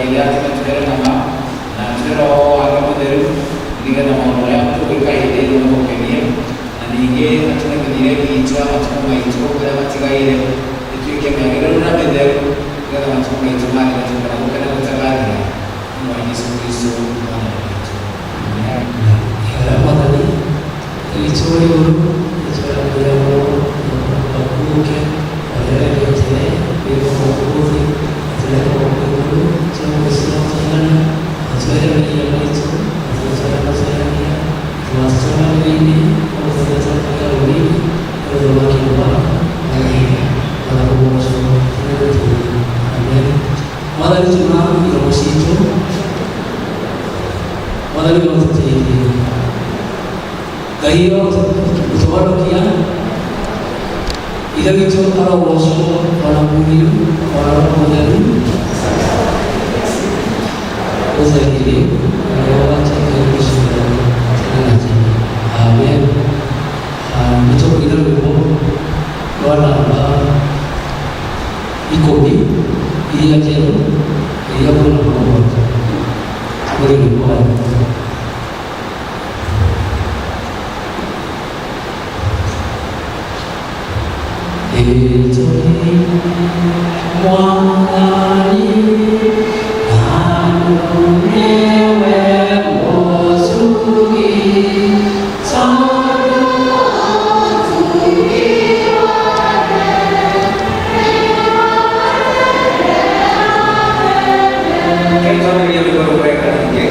Ngai atũme tũhere na ma na atũhe Roho wake Mũtheru nĩgetha maũndũ marĩa tũgwĩka hĩndĩ ĩno mamũkenie, na ningĩ atũme mĩthiĩre itũ ya matukũ maitũ marĩa matigaire ĩtuĩke mĩagĩrĩru na mĩtheru, nĩgetha matukũ maitũ mathire tũkena gũkena gũtagathira. Thĩinĩ wa Jesu Kristo Mwathani witũ. Amen. Ihoya Mwathani witũ ũrĩ igũrũ, nĩtũrakwĩra mũno waku ũke, o ũrĩa wendete wĩkwo gũkũ thĩ, o ta ũrĩa wĩkagwo kũu igũrũ. Tũhe cia gũtũigana, ũtuohere mehia maitũ, o ta ũrĩa tũrĩa matwĩhagia, ndũgatũtware magerio-inĩ, no ũtũteithie tũhonokie ũũru-inĩ, nĩ ũndũ ũthamaki nĩ waku, na hinya, o na kũgoocwo tene na tene. Amen. Mwathani tũma iromo citũ, Mwathani ũrotũteithia. Ngai ũrotũhonokia. Ithe witũ arogocwo o na Mũriũ o na Roho Mũtheru ũtheri-rĩ na ũgwate Ngai ũcio tene na tene. Amen. Nĩ tũkũina rwĩmbo rwa namba 10 iria njerũ, iria kwĩna mũgwanja. Tũkũine rwĩmbo rwa Mwathani nĩwe mũtugi tondũ Rekei twambĩrĩrie rwĩmbo rũu wega rĩngĩ.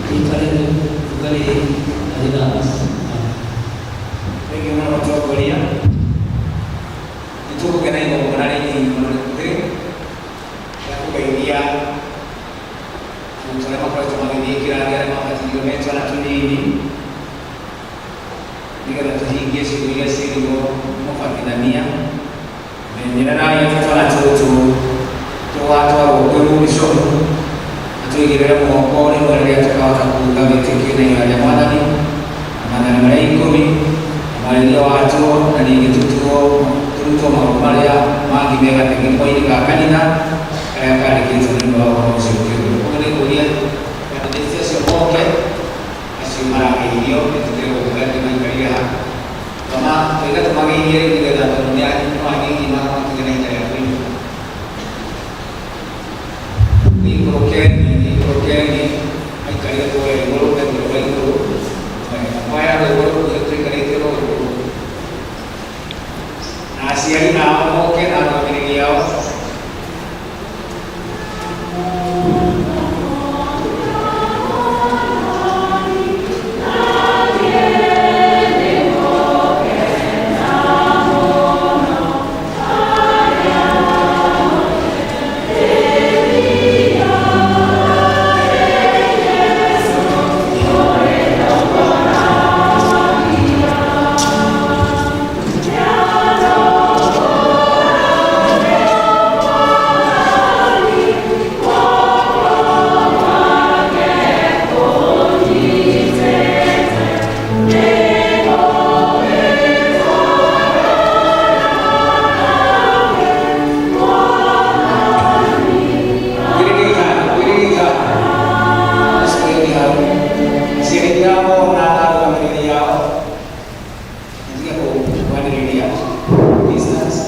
Tũikare rĩu tũkarĩ na Thengiũ mũno mũtongoria. Nĩ tũkũgĩa na igongona rĩnini mũno rĩkuhĩ rĩa kũgeithia arutwo arĩa makoretwo magĩthiĩ kĩrathi arĩa mabatithirio me twana tũnini nĩgetha tũhingie ciugo iria ciĩrirwo nĩ mũbatithania. Menyererai atĩ twana tũtũ tũgatwarwo kwĩ mũbishopu atũigĩrĩre moko rĩmwe rĩrĩa tũkahota kuga wĩtĩkio na ihoya rĩa Mwathani na maathani marĩa ikũmi na mwarĩrie watuo na ningĩ tũtuo. Kũrutwo maũndũ marĩa mangĩ me gathengeko-inĩ ga kanitha karĩa kandĩkĩtwo nĩ ũndũ wa ũhoro ũcio kĩũmbe. Koguo nĩ ngũria candidates acio moke, acio marageithio metĩkĩre gũka nĩ maikarire ha. Toma twaiga tũmageithie rĩu nĩgetha tondũ nĩ no anini makinya na ihinda rĩa kũinũka. Ikũrũkeni, ikũrũkeni, maikarire kũrĩa igũrũ, megũrũ wa igũrũ. Kwaya rwĩmbo rũu tũikarĩte rwa igũrũ. Na aciari ao moke na arũgamĩrĩri ao. Aciari ao na arũgamĩrĩri ao matige kwanĩrĩria distance.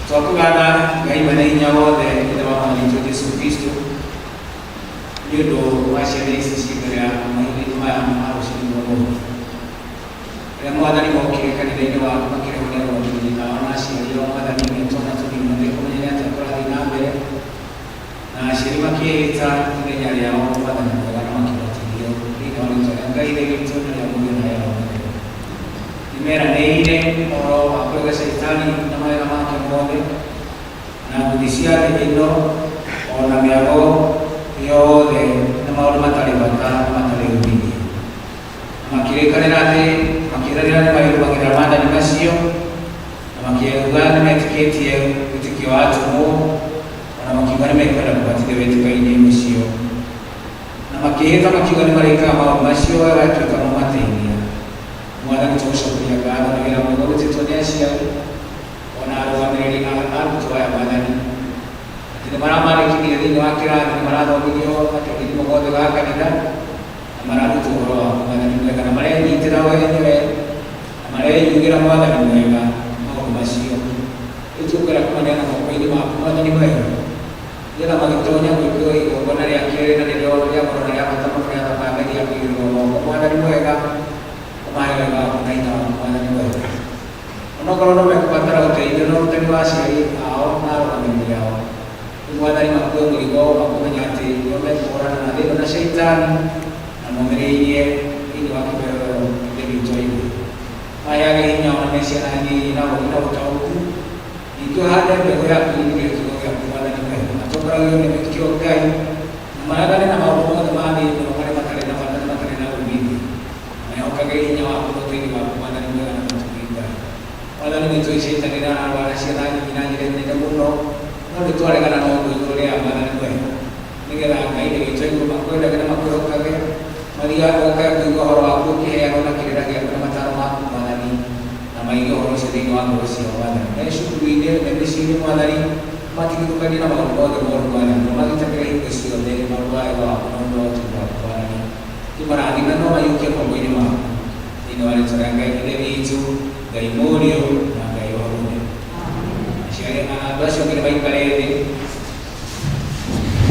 Twakũgatha Ngai mwene hinya wothe, Ithe wa Mwathani witũ Jesũ Kristo, nĩ ũndũ wa ciana ici ciĩ mbere yaku mahinda-inĩ maya ma rũcinĩ rwa ũmũthĩ. Rĩrĩa Mwathani mokire kanitha-inĩ waku makĩrehwo nĩ arũgamĩrĩri ao na aciari ao, Mwathani, me twana tũnini matekũmenya nĩ atĩa kũrathiĩ na mbere, na Aciari makĩĩhĩta ithenya rĩao, Mwathani mwega, na makĩbatithio thĩinĩ wa rĩtwa rĩa Ngai Ithe witũ na rĩa Mũriũ na rĩa Roho Mũtheru. Nĩmeranĩire ũhoro wa kũrega Caitani na mawĩra make mothe na nguthi cia thĩ ĩno o na mĩago yothe na maũndũ matarĩ bata na matarĩ uumithio. Makĩrĩkanĩra atĩ makĩĩranĩra nĩmarĩrũmagĩrĩra maathani macio na makiuga nĩmetĩkĩtie wĩtĩkio wa atũmwo o na makiuga nĩmekwenda kũbatithio wĩtĩkio-inĩ ũcio. Na makĩĩhĩta makiuga nĩmarĩkaga maũndũ macio wega tuĩka mũmateithia. Mwathani, tũgũcokeria ngatho nĩ wĩra mwega ũrutĩtwo nĩ aciari ona arũgamĩrĩri a arutwo aya, Mwathani, atĩ nĩ maramandĩkithia thĩinĩ wa kĩrathi, nĩ marathomithio matekithimo mothe ga kanitha na mararutwo ũhoro waku, Mwathani mwega, na marenyitĩra wenyewe na mareyugĩra, Mwathani mwega, maũndũ macio. Rĩu tũkwenda kũmaneana moko-inĩ maku, Mwathani mwega, nĩgetha magĩtonya gwĩkĩrwo igongona rĩa kerĩ na nĩrĩo rĩa goro na rĩa bata mũno rĩa thakame rĩa kũigĩrĩrwo moko, Mwathani mwega, ũmahe wega waku na hinya waku, Mwathani mwega. Onokorwo no mekũbatara ũteithio na ũrutani wa aciari ao na arũgamĩrĩri ao, rĩu Mwathani, makue mũrigo wa kũmenya atĩ nĩo mekũhũrana na thĩ ĩno na Caitani na momĩrĩirie thĩinĩ wa kĩberero Ithe witũ wa igũrũ. Maheage hinya ona me ciana nini na ũũgĩ na ũtaũku, ningĩ ũhande mbegũ ya kwĩrirĩria kiugo gĩaku, Mwathani mwega, matongoragio nĩ wĩtĩkio Ngai na maregane na maũndũ mothe ma thĩ ĩno marĩa matarĩ na bata na matarĩ na uumithio, mehokage hinya waku na ũteithio waku, Mwathani mwega, na mũtugi Ngai. Mwathani, nĩ tũĩ Caitani nĩararwara ciana nyinyi na njĩra nene mũno, no nĩ twaregana na ũguo igũrũ rĩa, Mwathani mwega, nĩgetha Ngai Ithe witũ wa igũrũ makwendage na makwĩhokage, mathiaga gũkaga kũigua ũhoro waku ũkĩheanwo na kĩrĩra gĩaku na mataro maku, Mwathani, na maige ũhoro ũcio thĩinĩ wa ngoro ciao, Mwathani, me cukuru-inĩ, me mĩciĩ-inĩ, Mwathani, matigithũkanie na maũndũ mothe moru, Mwathani, na magitagĩre hingo ciothe na ũndũ wa wega waku na ũndũ wa ũtugi waku, Mwathani. Kĩmarathime no mayũkie moko-inĩ maku thĩinĩ wa rĩtwa rĩa Ngai Ithe witũ, Ngai Mũriũ na Ngai Roho Mũtheru. Aciari andũ acio angĩ nĩ maikare thĩ.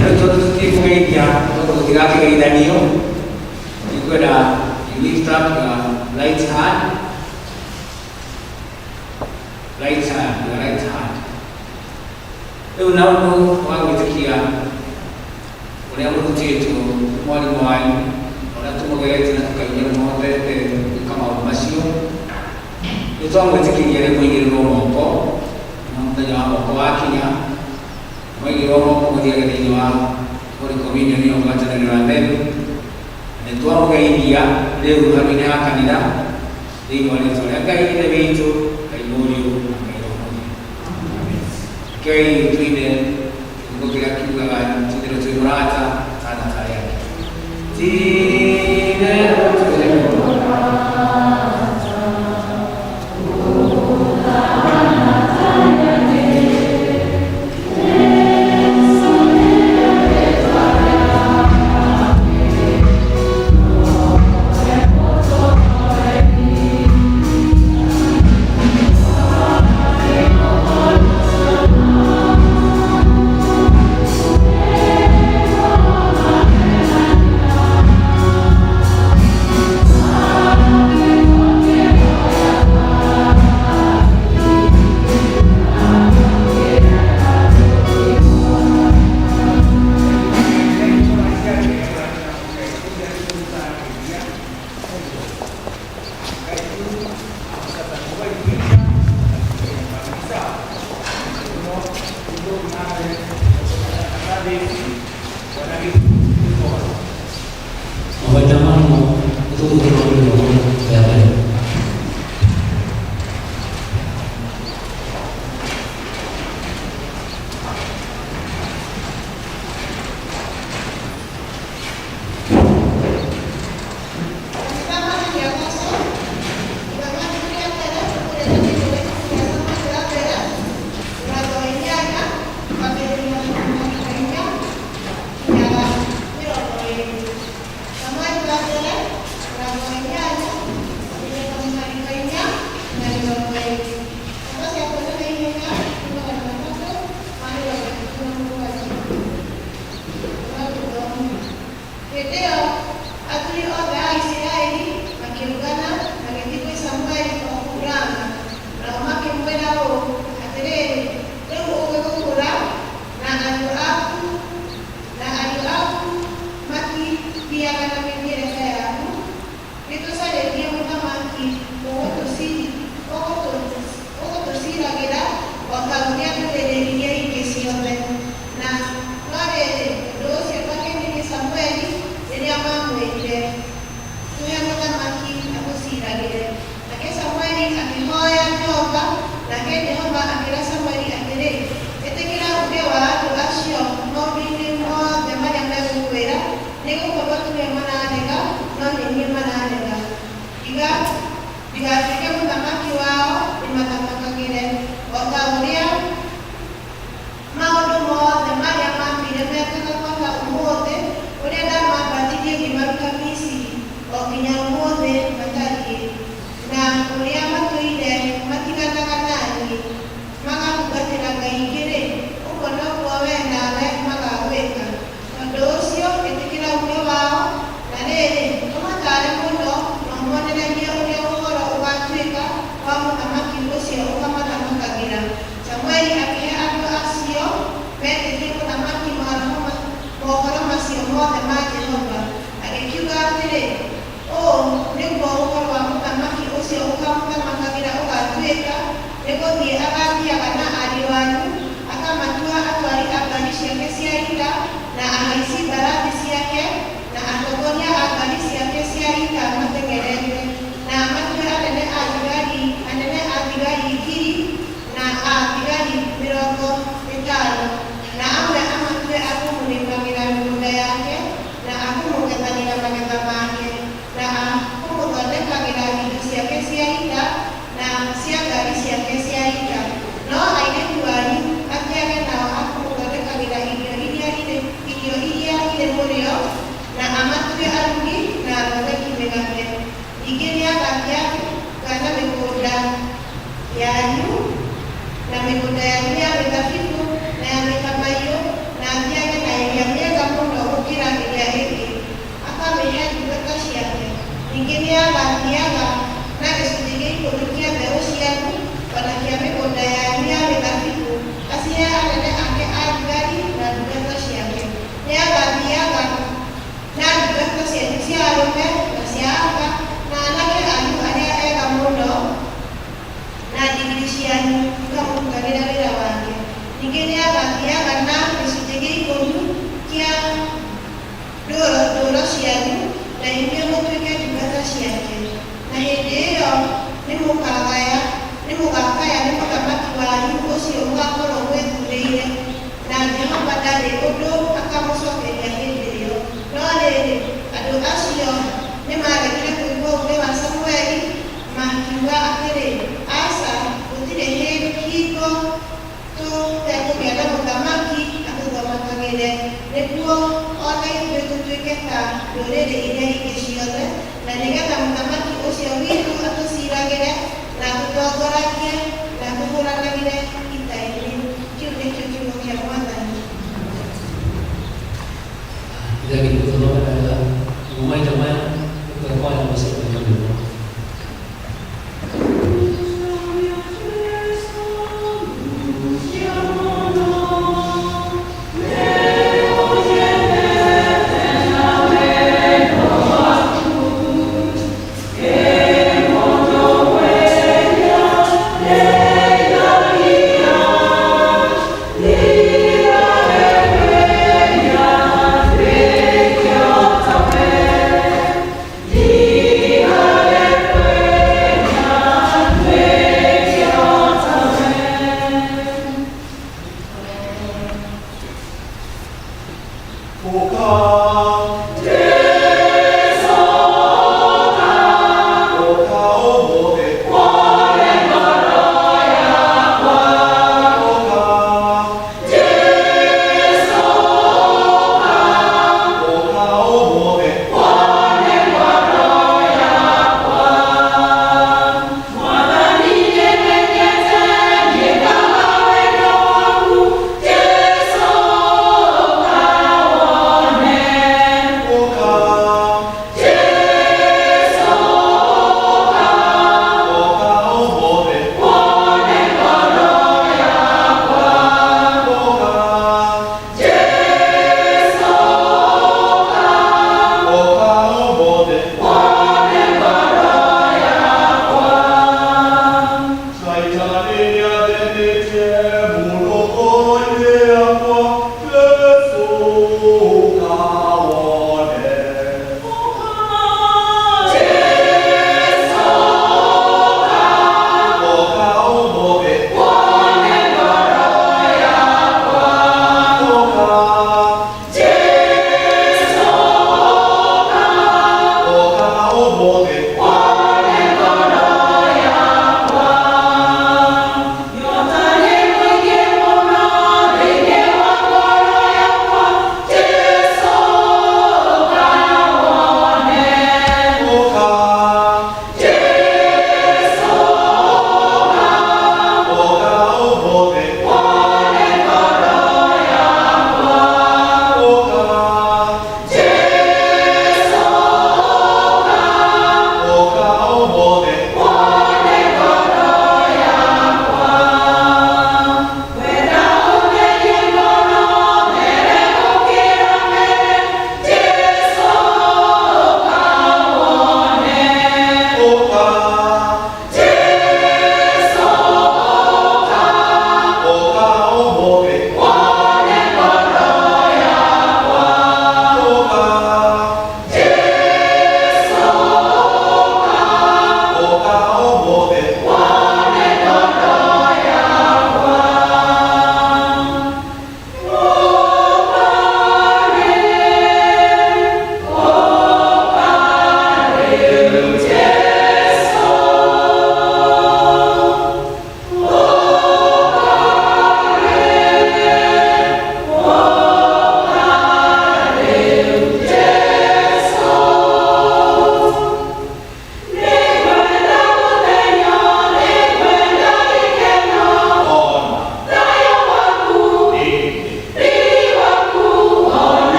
Rĩu tondũ tũtikũgeithia, tondũ gũtigakĩgeithanio, nĩngwenda you lift up your right hand, right hand, your right hand. Rĩu na ũndũ wa gwĩtĩkia ũrĩa mũrutĩtwo nĩ mwarimũ wanyu, ũrĩa tũmũgeretie na tũkaigua nĩ mũhotete gwĩka maũndũ macio, nĩ twamwĩtĩkĩria rĩu mũigĩrĩrwo moko, na mũthenya wa moko wakinya, mwaigĩrĩrwo moko mũthiage thĩinĩ wa Holy Communion ĩyo, ngwatanĩro ya theru. Nĩ twamũgeithia rĩu handũ-inĩ ha kanitha thĩinĩ wa rĩtwa rĩa Ngai Ithe witũ, Ngai Mũriũ na Ngai Roho Mũtheru. Rekei tuine kiugo kĩrĩa kiugaga ti-itherũ twĩ mũrata tana ta arĩa angĩ. Ti-itherũ twĩ mũrata. Mabaita mano tũgũthiĩ rĩa mbere. Hĩndĩ ĩyo athuri othe a Isiraeli makĩũngana magĩthiĩ kwĩ Samueli o kũu Rama, nao makĩmwĩra ũũ, "Atĩrĩrĩ, rĩu ũgĩgũkũra, na andũ aku Tũthiaga na mĩthiĩre ta yaku, gĩtũcarĩrie mũthamaki ũgũtũciiragĩra o ta ũrĩa ndũrĩrĩ iria ingĩ ciothe. Na no rĩrĩ, ũndũ ũcio ndwakenirie Samũeli rĩrĩa maamwĩrire, Tũhe mũthamaki atũciiragĩre. Nake Samũeli akĩhooya Jehova, nake Jehova akĩĩra Samũeli atĩrĩ, Ĩtĩkĩra uuge wa andũ acio maũndũ-inĩ mothe marĩa megũkwĩra, nĩgũkorwo tiwe mararega, no nĩ niĩ mararega, ndigatuĩke mũthamaki wao ndĩmathamakagĩre, o ta ũrĩa maũndũ mothe marĩa matũire mekaga gwata ũmũthĩ, ũrĩa ndamaambatithirie ngĩmaruta Misiri, o nginya ũmũthĩ matariĩ, na ũrĩa matũire matiganaga na niĩ, magatungatĩra ngai ingĩ-rĩ, ũguo noguo wee nawe magaagwĩka. Tondũ ũcio ĩtĩkĩra uuge wao, na rĩrĩ, ũmataare mũno, na ũmonererie ũrĩa ũhoro ũgatuĩka wa mũthamaki ũcio ũkamathamakagĩra. Samueli akĩhe andũ acio metĩtie mũthamaki mohoro macio mothe ma Jehova, agĩkiuga atĩrĩ, Ũũ nĩguo ũhoro wa mũthamaki ũcio ũkamũthamakagĩra ũgatuĩka, nĩ gũthiĩ agathiaga na ariũ anyu, akamatua atwari a ngari ciake cia ita, na ahaici mbarathi ciake, na atongoria a ngari ciake cia ita mateng'erete, na amatue anene a thigari, anene a thigari ngiri, na a thigari mĩrongo ĩtano, na amwe amatue a kũmũrĩmagĩra mĩgũnda yake, na a kũmũgethanĩra magetha make, na a kũmũthondekagĩra indo ciake cia ita, na cia ngari ciake cia ita. No airĩtu anyu athiage nao a kũmũthondekagĩra irio iria irĩ mũrĩo, na amatue arugi na athondeki mĩgate. Ningĩ nĩagathiaga na mĩgũnda yanyu na mĩgũnda yanyu ya mĩthabibũ na ya mĩtamaiyũ, na athiage na ĩrĩa mĩega mũno gũkĩra ĩrĩa ĩngĩ, akamĩhe ndungata ciake. Ningĩ nĩagathiaga na gĩcunjĩ gĩa ikũmi kĩa mbeũ cianyu, o na kĩa mĩgũnda yanyu ya mĩthabibũ, acihe anene ake a thigari na ndungata ciake. Nĩagathiaga na ndungata cianyu cia arũme na cia aka, na aanake anyu arĩa ega mũno, na ndigiri cianyu ikamũrutagĩra wĩra wake. Ningĩ nĩagathiaga na gĩcunjĩ gĩa ikũmi kĩa ndũũru cianyu, na inyuĩ mũtuĩke ndungata ciake. Na hĩndĩ ĩyo nĩmũgakaya nĩ mũthamaki wanyu ũcio mũgakorwo mwĩthuurĩire, na Jehova ndarĩ ũndũ akamũcookeria hĩndĩ ĩyo. No rĩrĩ, andũ acio nĩmaregire kũigua uuge wa Samũeli, makiuga atĩrĩ, Aca, gũtirĩ hingo tũtekũgĩa na mũthamaki atũthamakagĩre, nĩguo o na ithuĩ tũtuĩke ta ndũrĩrĩ iria ingĩ ciothe, na nĩgeetha mũthamaki ũcio witũ atũciiragĩre, na atũtongoragie, na atũhũũranagĩre ita-inĩ. Kĩu nĩkĩo kiugo kĩa Mwathani. Nĩ gũthoma wega mahinda maya nĩkwaya mũcemanio rwĩmbo. Yeah.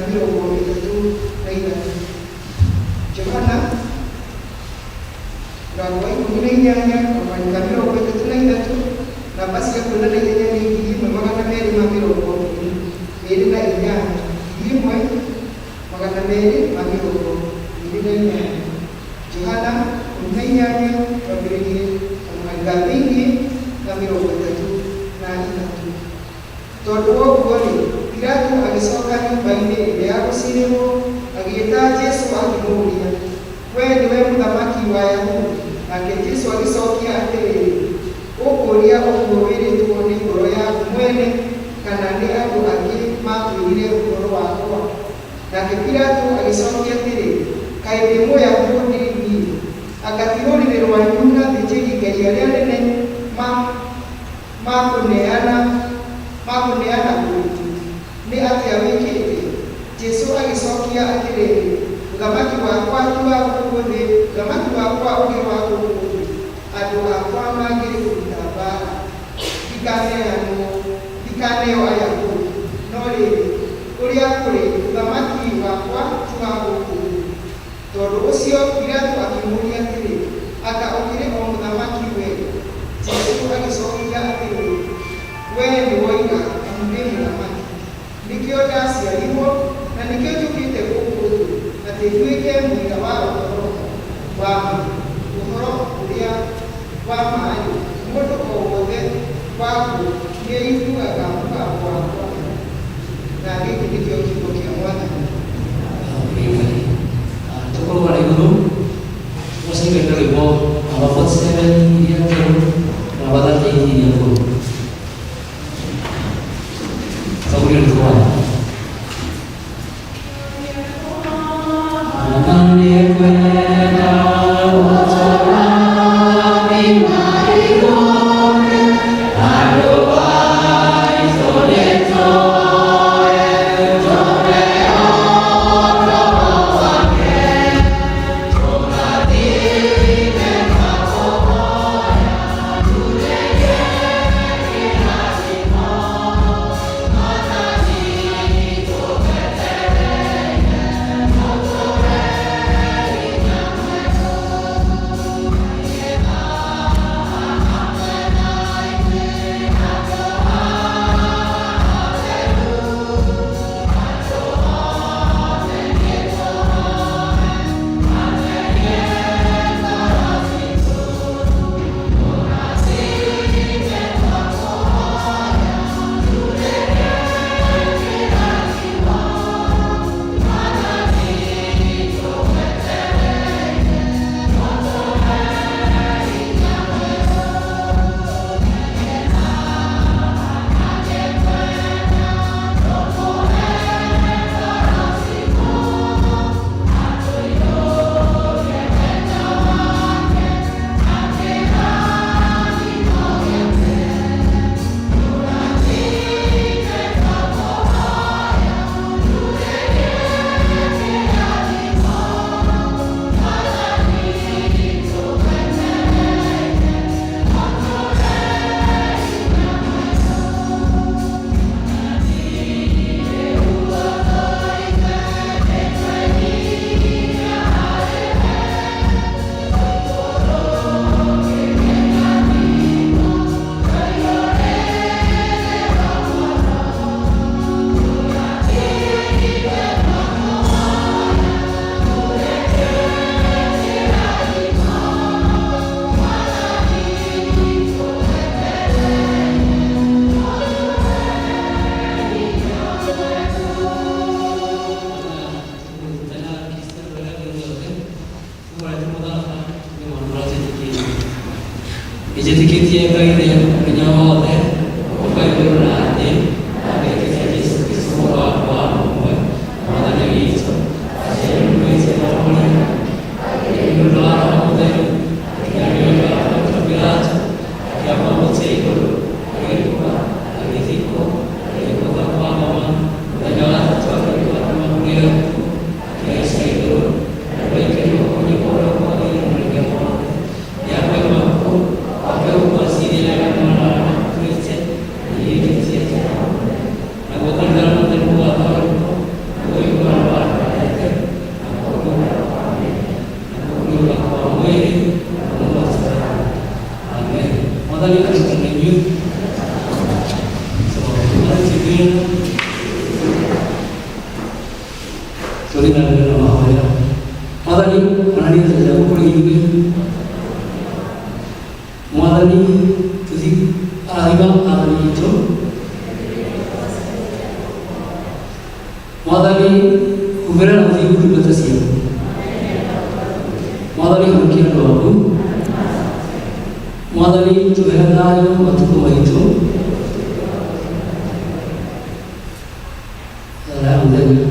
33. Johana mũrango wa 18 kamũhari ka 33, namba cia kuonana ihenya nĩ 1228, 1228. Johana 18 twambĩrĩrie kamũhari ka thĩinĩ ka 33. Tondũ wa ũguo-rĩ, Pilato agĩcoka nyũmba-inĩ ĩrĩa ya gũciirĩrwo, agĩĩta Jesũ akĩmũũria, "Wee nĩwe mũthamaki wa Ayahudi?" Nake Jesũ agĩcokia atĩrĩrĩ, "Ũkũũria ũguo wĩrĩtwo nĩ ngoro yaku mwene, kana nĩ andũ angĩ maakwĩrire ũhoro wakwa?" Nake Pilato agĩcokia atĩrĩ, "Kaĩ ndĩ Mũyahudi niĩ? Anga ti rũrĩrĩ rwanyu na athĩnjĩri-Ngai arĩa anene makũneana kũrĩ niĩ? Nĩ atĩa wĩkĩte?" Jesũ agĩcokia atĩrĩrĩ, "Ũthamaki wakwa ti wa gũkũ thĩ; ũthamaki wakwa ũngĩrĩ wa gũkũ thĩ, andũ akwa mangĩrĩ kũruta mbaara, ndikaneo Ayahudi; no rĩrĩ, ũrĩa kũrĩ, ũthamaki wakwa ti wa gũkũ thĩ." Tondũ ũcio Pilato akĩmũũria atĩrĩ, "Anga ũkĩrĩ o mũthamaki wee?" Jesũ agĩcokia atĩrĩ, "Wee nĩwoiga, amu ndĩ mũthamaki. Nĩkĩo ndaciarirũo, na nĩkĩo njũkĩte gũkũ thĩ, atĩ nduĩke mũira wa ũhoro wa ma. Ũhoro ũrĩa wa ma-rĩ, mũndũ o wothe waguo nĩaiguaga mũgambo wakwa. Na gĩkĩ nĩkĩo kiugo kĩa Mwathani. Tũkũrũgana igũrũ tũgũcaimĩte rwĩmbo namba 47 iria njerũ, namba 38 iria ngũrũ. Tũgurio nĩ Mwathani. Nĩngwenda gũtũũra marigũ-inĩ, handũ haitũ nĩtũũe, tũheo Roho wake, tũrathime na kũhoya, tũrege kĩrathimo, Mwathani tũwetereire, ũtũhe hinya mwerũ, aingĩ hamwe na ithuĩ, handũ hatheru, andũ othe nĩtũhoe, atherie ngoro citũ, tũrathime twakũhoya, tũrege kĩrathimo, Mwathani tũwetereire, ũtũhe hinya mwerũ, nĩngwenda tũkũhe ngoro citũ, atũiyũrie wendo wake na kĩrathimo gĩake, tũrathime twakũhoya, tũrege kĩrathimo, Mwathani tũwetereire, ũtũhe hinya mwerũ. Rĩu ũtũigue nĩtwenyihia harĩ we, tũikũrũkĩrie kĩrathimo, tũiyũrĩre Roho, tũrathime twakũhoya, tũrege kĩrathimo, Mwathani tũwetereire, ũtũhe hinya mwerũ. Tũkũnyitana Kristiano wega gĩothe tũmũrete mũtharaba nĩ maũndũ marĩa twĩtĩkĩtie. Nĩnjĩtĩkĩtie Ngai Ithe mũnya wothe ũka igũrũ na thĩ, na ngetĩkia Jesũ Kristũ Mũrũ wakwa wa mũmwe, Mwathani witũ, aciarirwo nĩ Ithe wa Mũrĩo, nĩ ũndũ wa Roho Mũtheru, akĩnyarirwo nĩ ũndũ wa Pontio Pilato, akĩambwo mũtĩ igũrũ, agĩkua, agĩthikwo, agĩikũrũka kwa ngoma, mũthenya wa gatatũ akĩriũka kuuma kũrĩ akuũ, akĩhaica igũrũ, na rũikĩrio guoko-inĩ kwa ũrĩo kwa Ithe Mũrĩme wothe. Nĩakoima kũu oke gũkũ acirĩre arĩa marĩ na arĩa makuĩte. Nĩnjĩtĩkĩtie Mwathani arutane inyuĩ. So mwathani tũrĩ na mbere na mahoya. Mwathani onania tha ciaku kũrĩ ithuĩ. Mwathani tũthi arathima athani aitũ. Mwathani humbĩra na ũthingu ndungata ciaku. Mwathani honokia andũ aku. Mwathani tũhe thayũ matukũ maitũ. Thara ya mũthenya.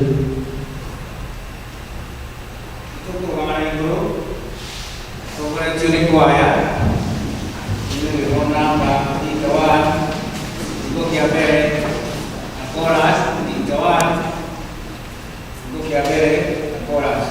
Tũkũrũgama na igũrũ tongoretio nĩ kwaya rwĩmbo namba 81, kiugo kĩa mbere na chorus. 81, kiugo kĩa mbere na chorus.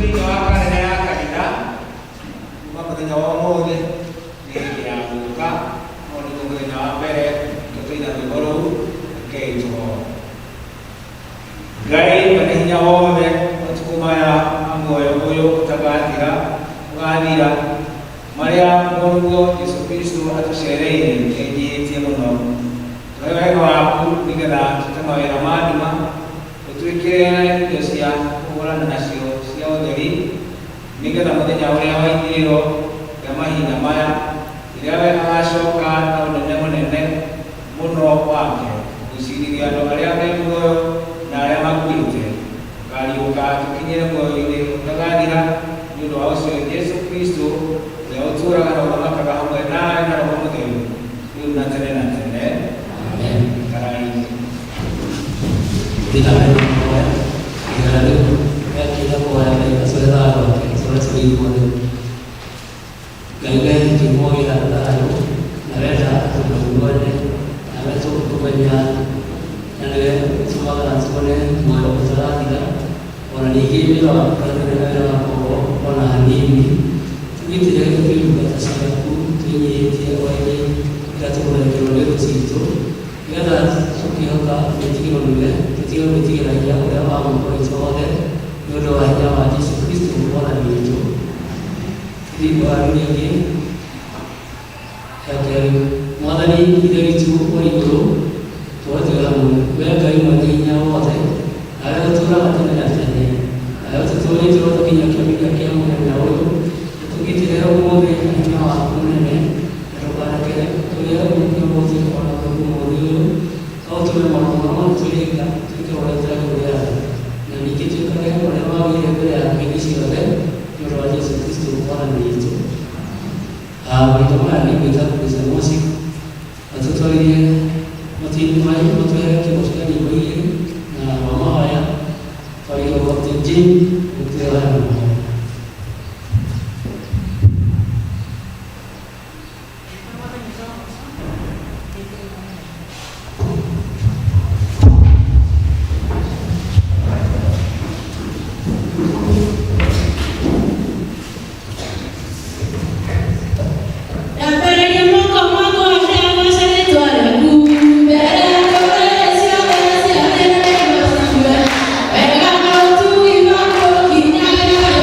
Thĩinĩ wa karine ya kanitha kuma mũthenya wa ũmũthĩ nĩ hĩndĩ ya gũka, no nĩguo mũthenya wa mbere tũtũina rwĩmbo rũu. Rekei tũhoe. Ngai mwene hinya wothe, matukũ maya ma muoyo ũyũ ũtagathira ũgathira, marĩa Mũrũguo Jesu Kristo atũcereire nĩenyihĩtie mũno, tũhe wega waku nĩgetha tũte mawĩra ma nduma, ũtwĩkĩre indo cia kũhũrana nacio cia ũtheri, nĩgetha mũthenya ũrĩa wa ithirĩro rĩa mahinda maya, rĩrĩa we agacoka na ũnene mũnene mũno wake gũcirithia andũ arĩa me muoyo na arĩa makuĩte, tũkariũka tũkinyĩre muoyo-inĩ ũtagathira nĩ ũndũ wa ũcio Jesu Kristo, ũrĩa ũtũũraga na ũthamakaga hamwe nawe na Roho Mũtheru, rĩu na tene na tene. Amen. Ikarai. Thiĩ na mbere na mahoya. Ihoya rĩu rĩakĩnya kũhoya Ngai atũhe thayũ wake tũrĩa tũrĩ ithuothe. Ngai we kĩhumo gĩa thayũ na wenda tũmũiguane nawe tũkũmenya na nĩwe ũtũmaga tuone muoyo ũtarathira, ona ningĩ wĩra waku ndũrĩ na wĩra wa kogo ona hanini. Tũgitĩre twĩ ndungata ciaku twĩnyihĩtie o hĩndĩ ĩrĩa tũgũtharĩkĩrwo nĩ thũ citũ, nĩgetha tũkĩhota gwĩtigĩrwo nĩwe, tũtige gwĩtigĩra hinya ũrĩa wa moko witũ wothe, nĩ ũndũ wa hinya wa Jesu Kristo Mwathani witũ. Tũthiĩ ihoya rĩu rĩngĩ rĩa kerĩ. Mwathani Ithe witũ ũrĩ igũrũ, tũhoe twĩ hamwe. We Ngai mwene hinya wothe, nawe ũtũũraga tene na tene, nawe ũtũtũũrĩtie ũgĩtũkinyia kĩambĩrĩria kĩa mũthenya ũyũ, ũtũgitĩre ũmũthĩ na hinya waku mũnene, na ndũkareke tũrĩe ũmũthĩ ona ũrĩkũ ũmũthĩ ũyũ, no ũtũme maũndũ marĩa matũhĩnga twĩke ũrĩa ũtagĩrĩire, na ningĩ twĩkage ũrĩa wagĩrĩire mbere yaku hĩndĩ ciothe, nĩ ũndũ wa Jesu Kristo Mwathani witũ. Mahinda maya nĩ ngwĩta Praise and Worship matũtwarithie matũhe kĩgo kĩa nyĩmbo igĩrĩ na wa mahoya twarĩirwo Captain Jane gũtũhe na mahoya. Ndambararia moko makwa ndagooca rĩĩtwa rĩaku mbere ya ndũrĩrĩ ciothe cia thĩ na nĩguo ciigue wega na ũtugi waku ũkinyanĩre.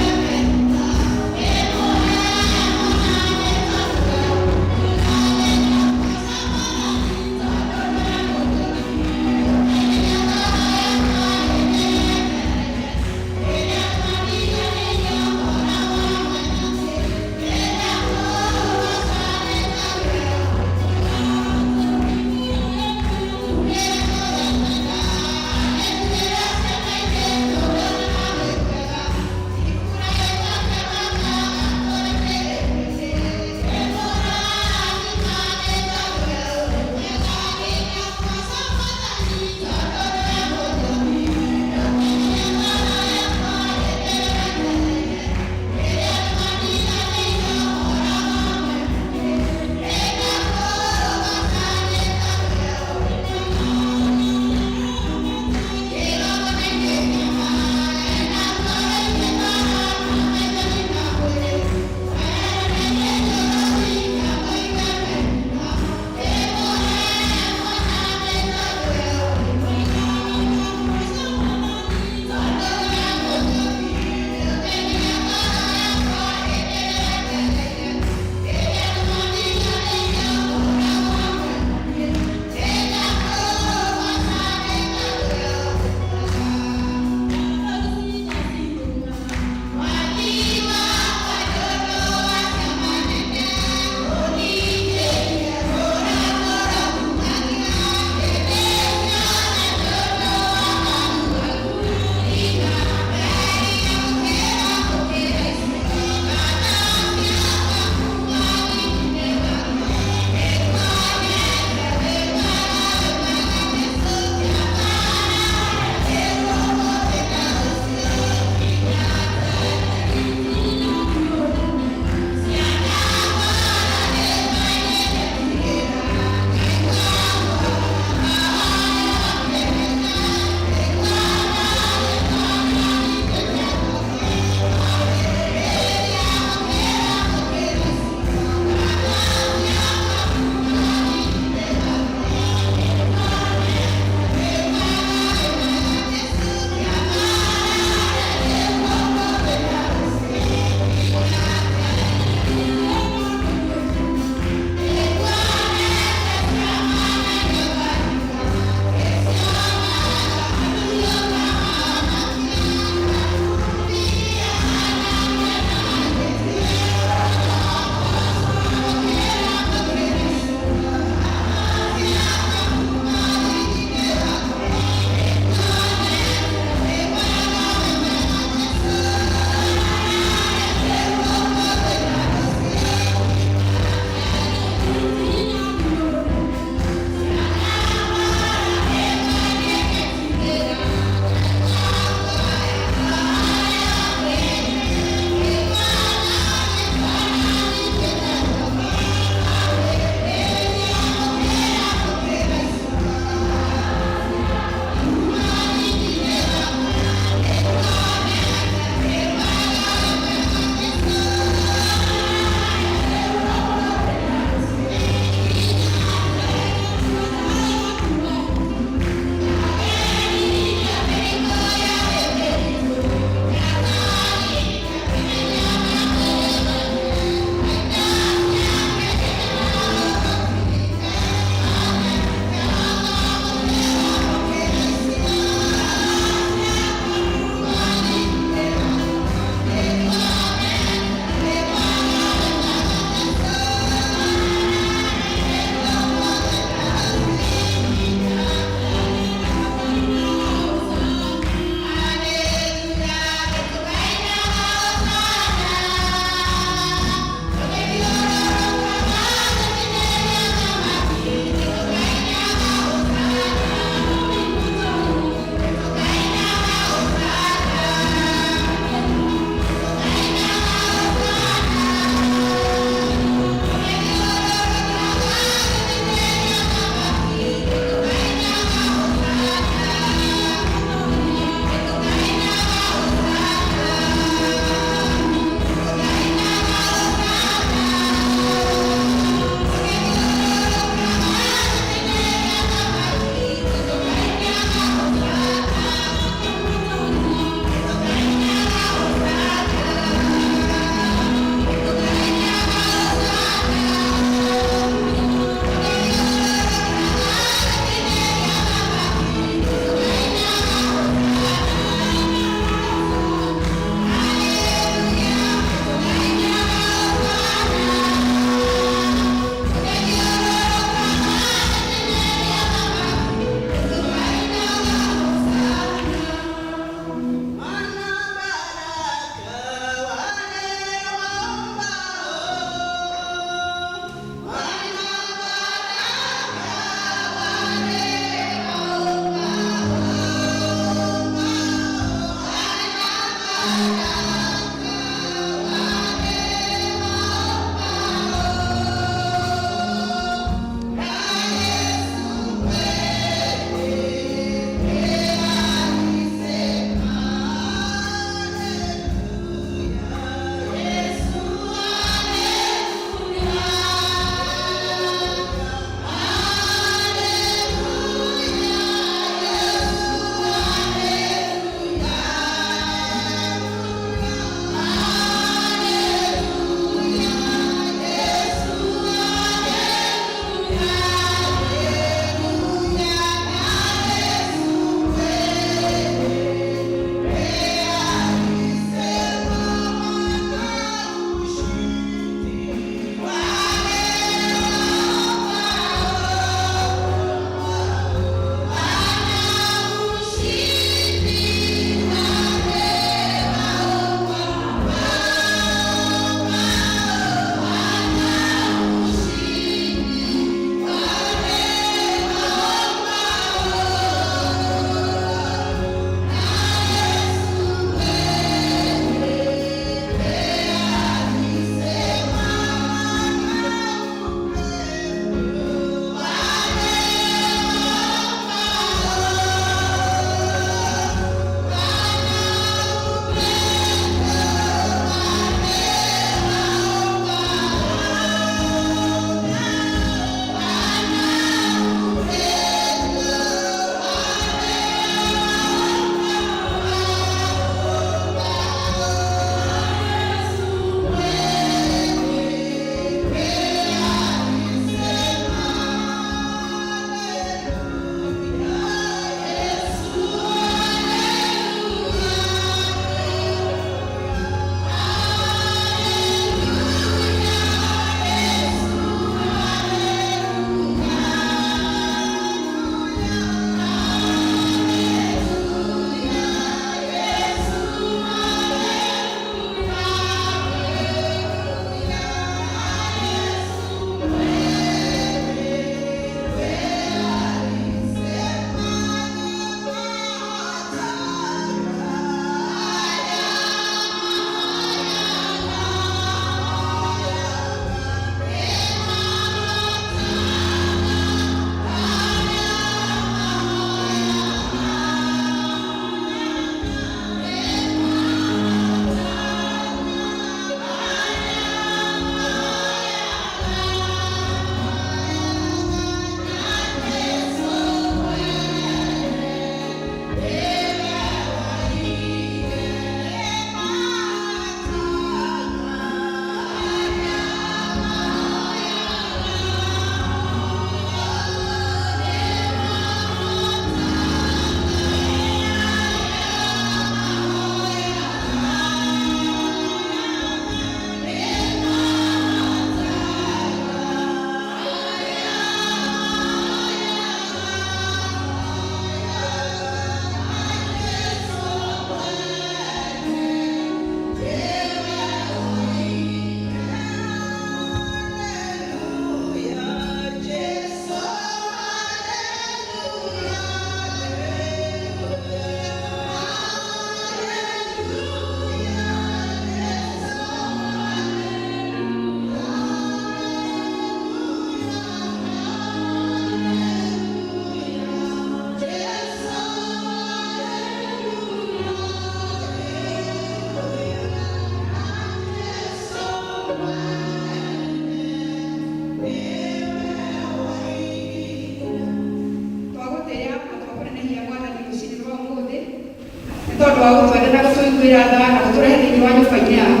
Tondũ wa gũtwenda na gũtũiguĩra tha na gũtũrehe thĩinĩ wa nyũmba-inĩ yaku.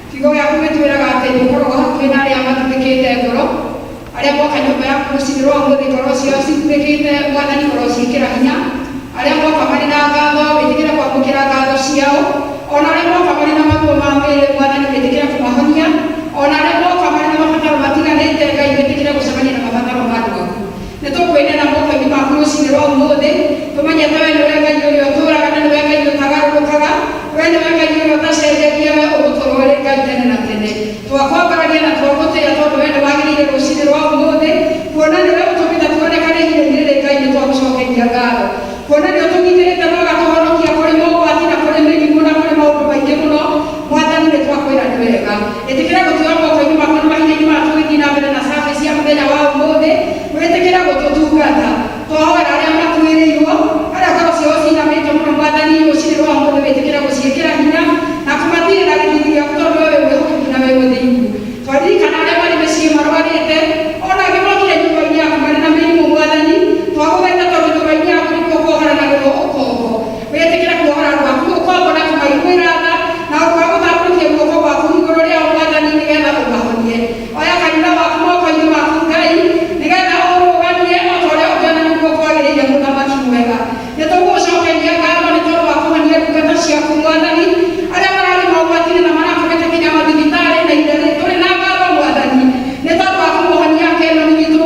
Kiugo gĩaku gĩtwĩraga atĩ nĩ ũkoragwo hakuhĩ na arĩa mathuthĩkĩte ngoro, arĩa moka nyũmba yaku rũcinĩ rwa ũmũthĩ ngoro ciao cithuthĩkĩte, Mwathani ũrociĩkĩra hinya. Arĩa moka marĩ na ngatho, wĩtĩkĩre kwamũkĩra ngatho ciao. Ona arĩa moka marĩ na maruo ma mĩĩrĩ, Mwathani wĩtĩkĩre kũmahonia. Ona arĩa moka marĩ na mabataro matiganĩte, Ngai wĩtĩkĩre gũcemania na mabataro ma andũ aku. Nĩ tũkwĩneana moko-inĩ maku rũcinĩ rwa ũmũthĩ, tũmenyete we nĩwe Ngai ũrĩa ũtũũraga na nĩwe Ngai ũtagarũrũkaga, we nĩwe Ngai ũrĩa ũtacenjagia, we ũgũtũũra ũrĩ Ngai tene na tene. Twakwambararia na twagũtĩĩa tondũ we nĩwagĩrĩire rũcinĩ rwa ũmũthĩ, kuona nĩwe ũtũmĩte tuonekane ihinda-inĩ rĩrĩ, Ngai nĩtwagũcokeria ngatho. Kuona nĩũtũgitĩrĩte na ũgatũhonokia kũrĩ mogwati na kũrĩ mĩrimũ na kũrĩ maũndũ maingĩ mũno, Mwathani nĩtwakwĩra nĩ wega. Ĩtĩkĩra gũtuoya moko-inĩ maku na mahinda-inĩ maya tũgĩthiĩ na mbere na service ya mũthenya wa ũmũthĩ, wĩtĩkĩre gũtũtungata. Twahoera arĩa makuĩrĩirwo, arĩa ngoro ciao cinamĩte mũno, Mwathani, rũcinĩ rwa ũmũthĩ wĩtĩkĩre gũciĩkĩra hinya na kũmatirĩra gĩthithi gĩaku tondũ we wĩ mwĩhokeku na wĩ mũthingu. Twaririkana arĩa marĩ mĩciĩ marwarĩte, o na angĩ mokire nyũmba-inĩ yaku marĩ na mĩrimũ, Mwathani, twagũthaitha tondũ nyũmba-inĩ yaku nĩkuo kuohoranagĩrwo ũkombo. Wĩtĩkĩre kuohora andũ aku ũkombo na kũmaiguĩra tha, na ũndũ wa gũtambũrũkia guoko gwaku igũrũ rĩao, Mwathani, nĩgetha ũmahonie. Oya kanitha waku moko-inĩ maku, Ngai, nĩgetha ũũrũgamie o ta ũrĩa ũngĩona nĩguo kwagĩrĩire, Mũthamaki mwega. Nĩtũgũgũcokeria ngatho nĩ tondũ wa kũhonia ndungata ciaku, Mwathani, arĩa mararĩ mogwati-inĩ na marakomete nginya mathibitarĩ na ihinda rĩrĩ. Tũrĩ na ngatho, Mwathani, nĩ tondũ wa kũmũhonia Kenoni witũ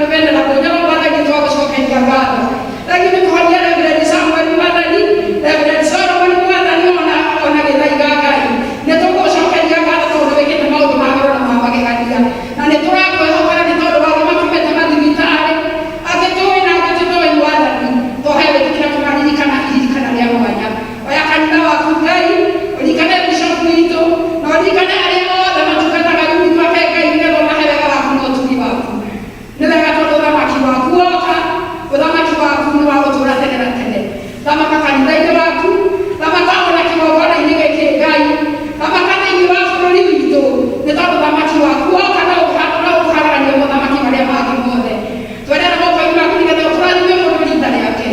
Venerable Nyoro, Mwathani, nĩtwagũcokeria ngatho. Thengiũ nĩ kũhonia Reverend Samuel, Mwathani, Reverend Solomon, Mwathani, ona Gĩthaiga, Ngai. Nĩtũgũgũcokeria ngatho tondũ nĩwĩkĩte maũndũ ma goro na ma magegania. Na nĩtũrakwĩhoka nĩ tondũ wa angĩ makomete mathibitarĩ, angĩ tũĩ na angĩ tũtoĩ, Mwathani. Twahoya wĩtĩkĩre kũmaririkana iririkana rĩa mwanya. Oya kanitha waku, Ngai, ũririkane bishop witũ, na ũririkane arĩa othe matungataga rungu rwake, Ngai, nĩgetha ũmahe wega waku na ũtugi waku. Nĩ wega tondũ ũthamaki waku woka, ũthamaki waku nĩ wa gũtũũra tene na tene. Thamaka kanitha-inĩ waku, thamaka ona kĩgongona-inĩ gĩkĩ, Ngai, thamaka thĩinĩ wa bũrũri witũ, nĩ tondũ ũthamaki waku woka no ũkũhagarania mothamaki marĩa mangĩ mothe. Twendeana moko-inĩ maku nĩgetha ũtũrathime mũndũ rita rĩake,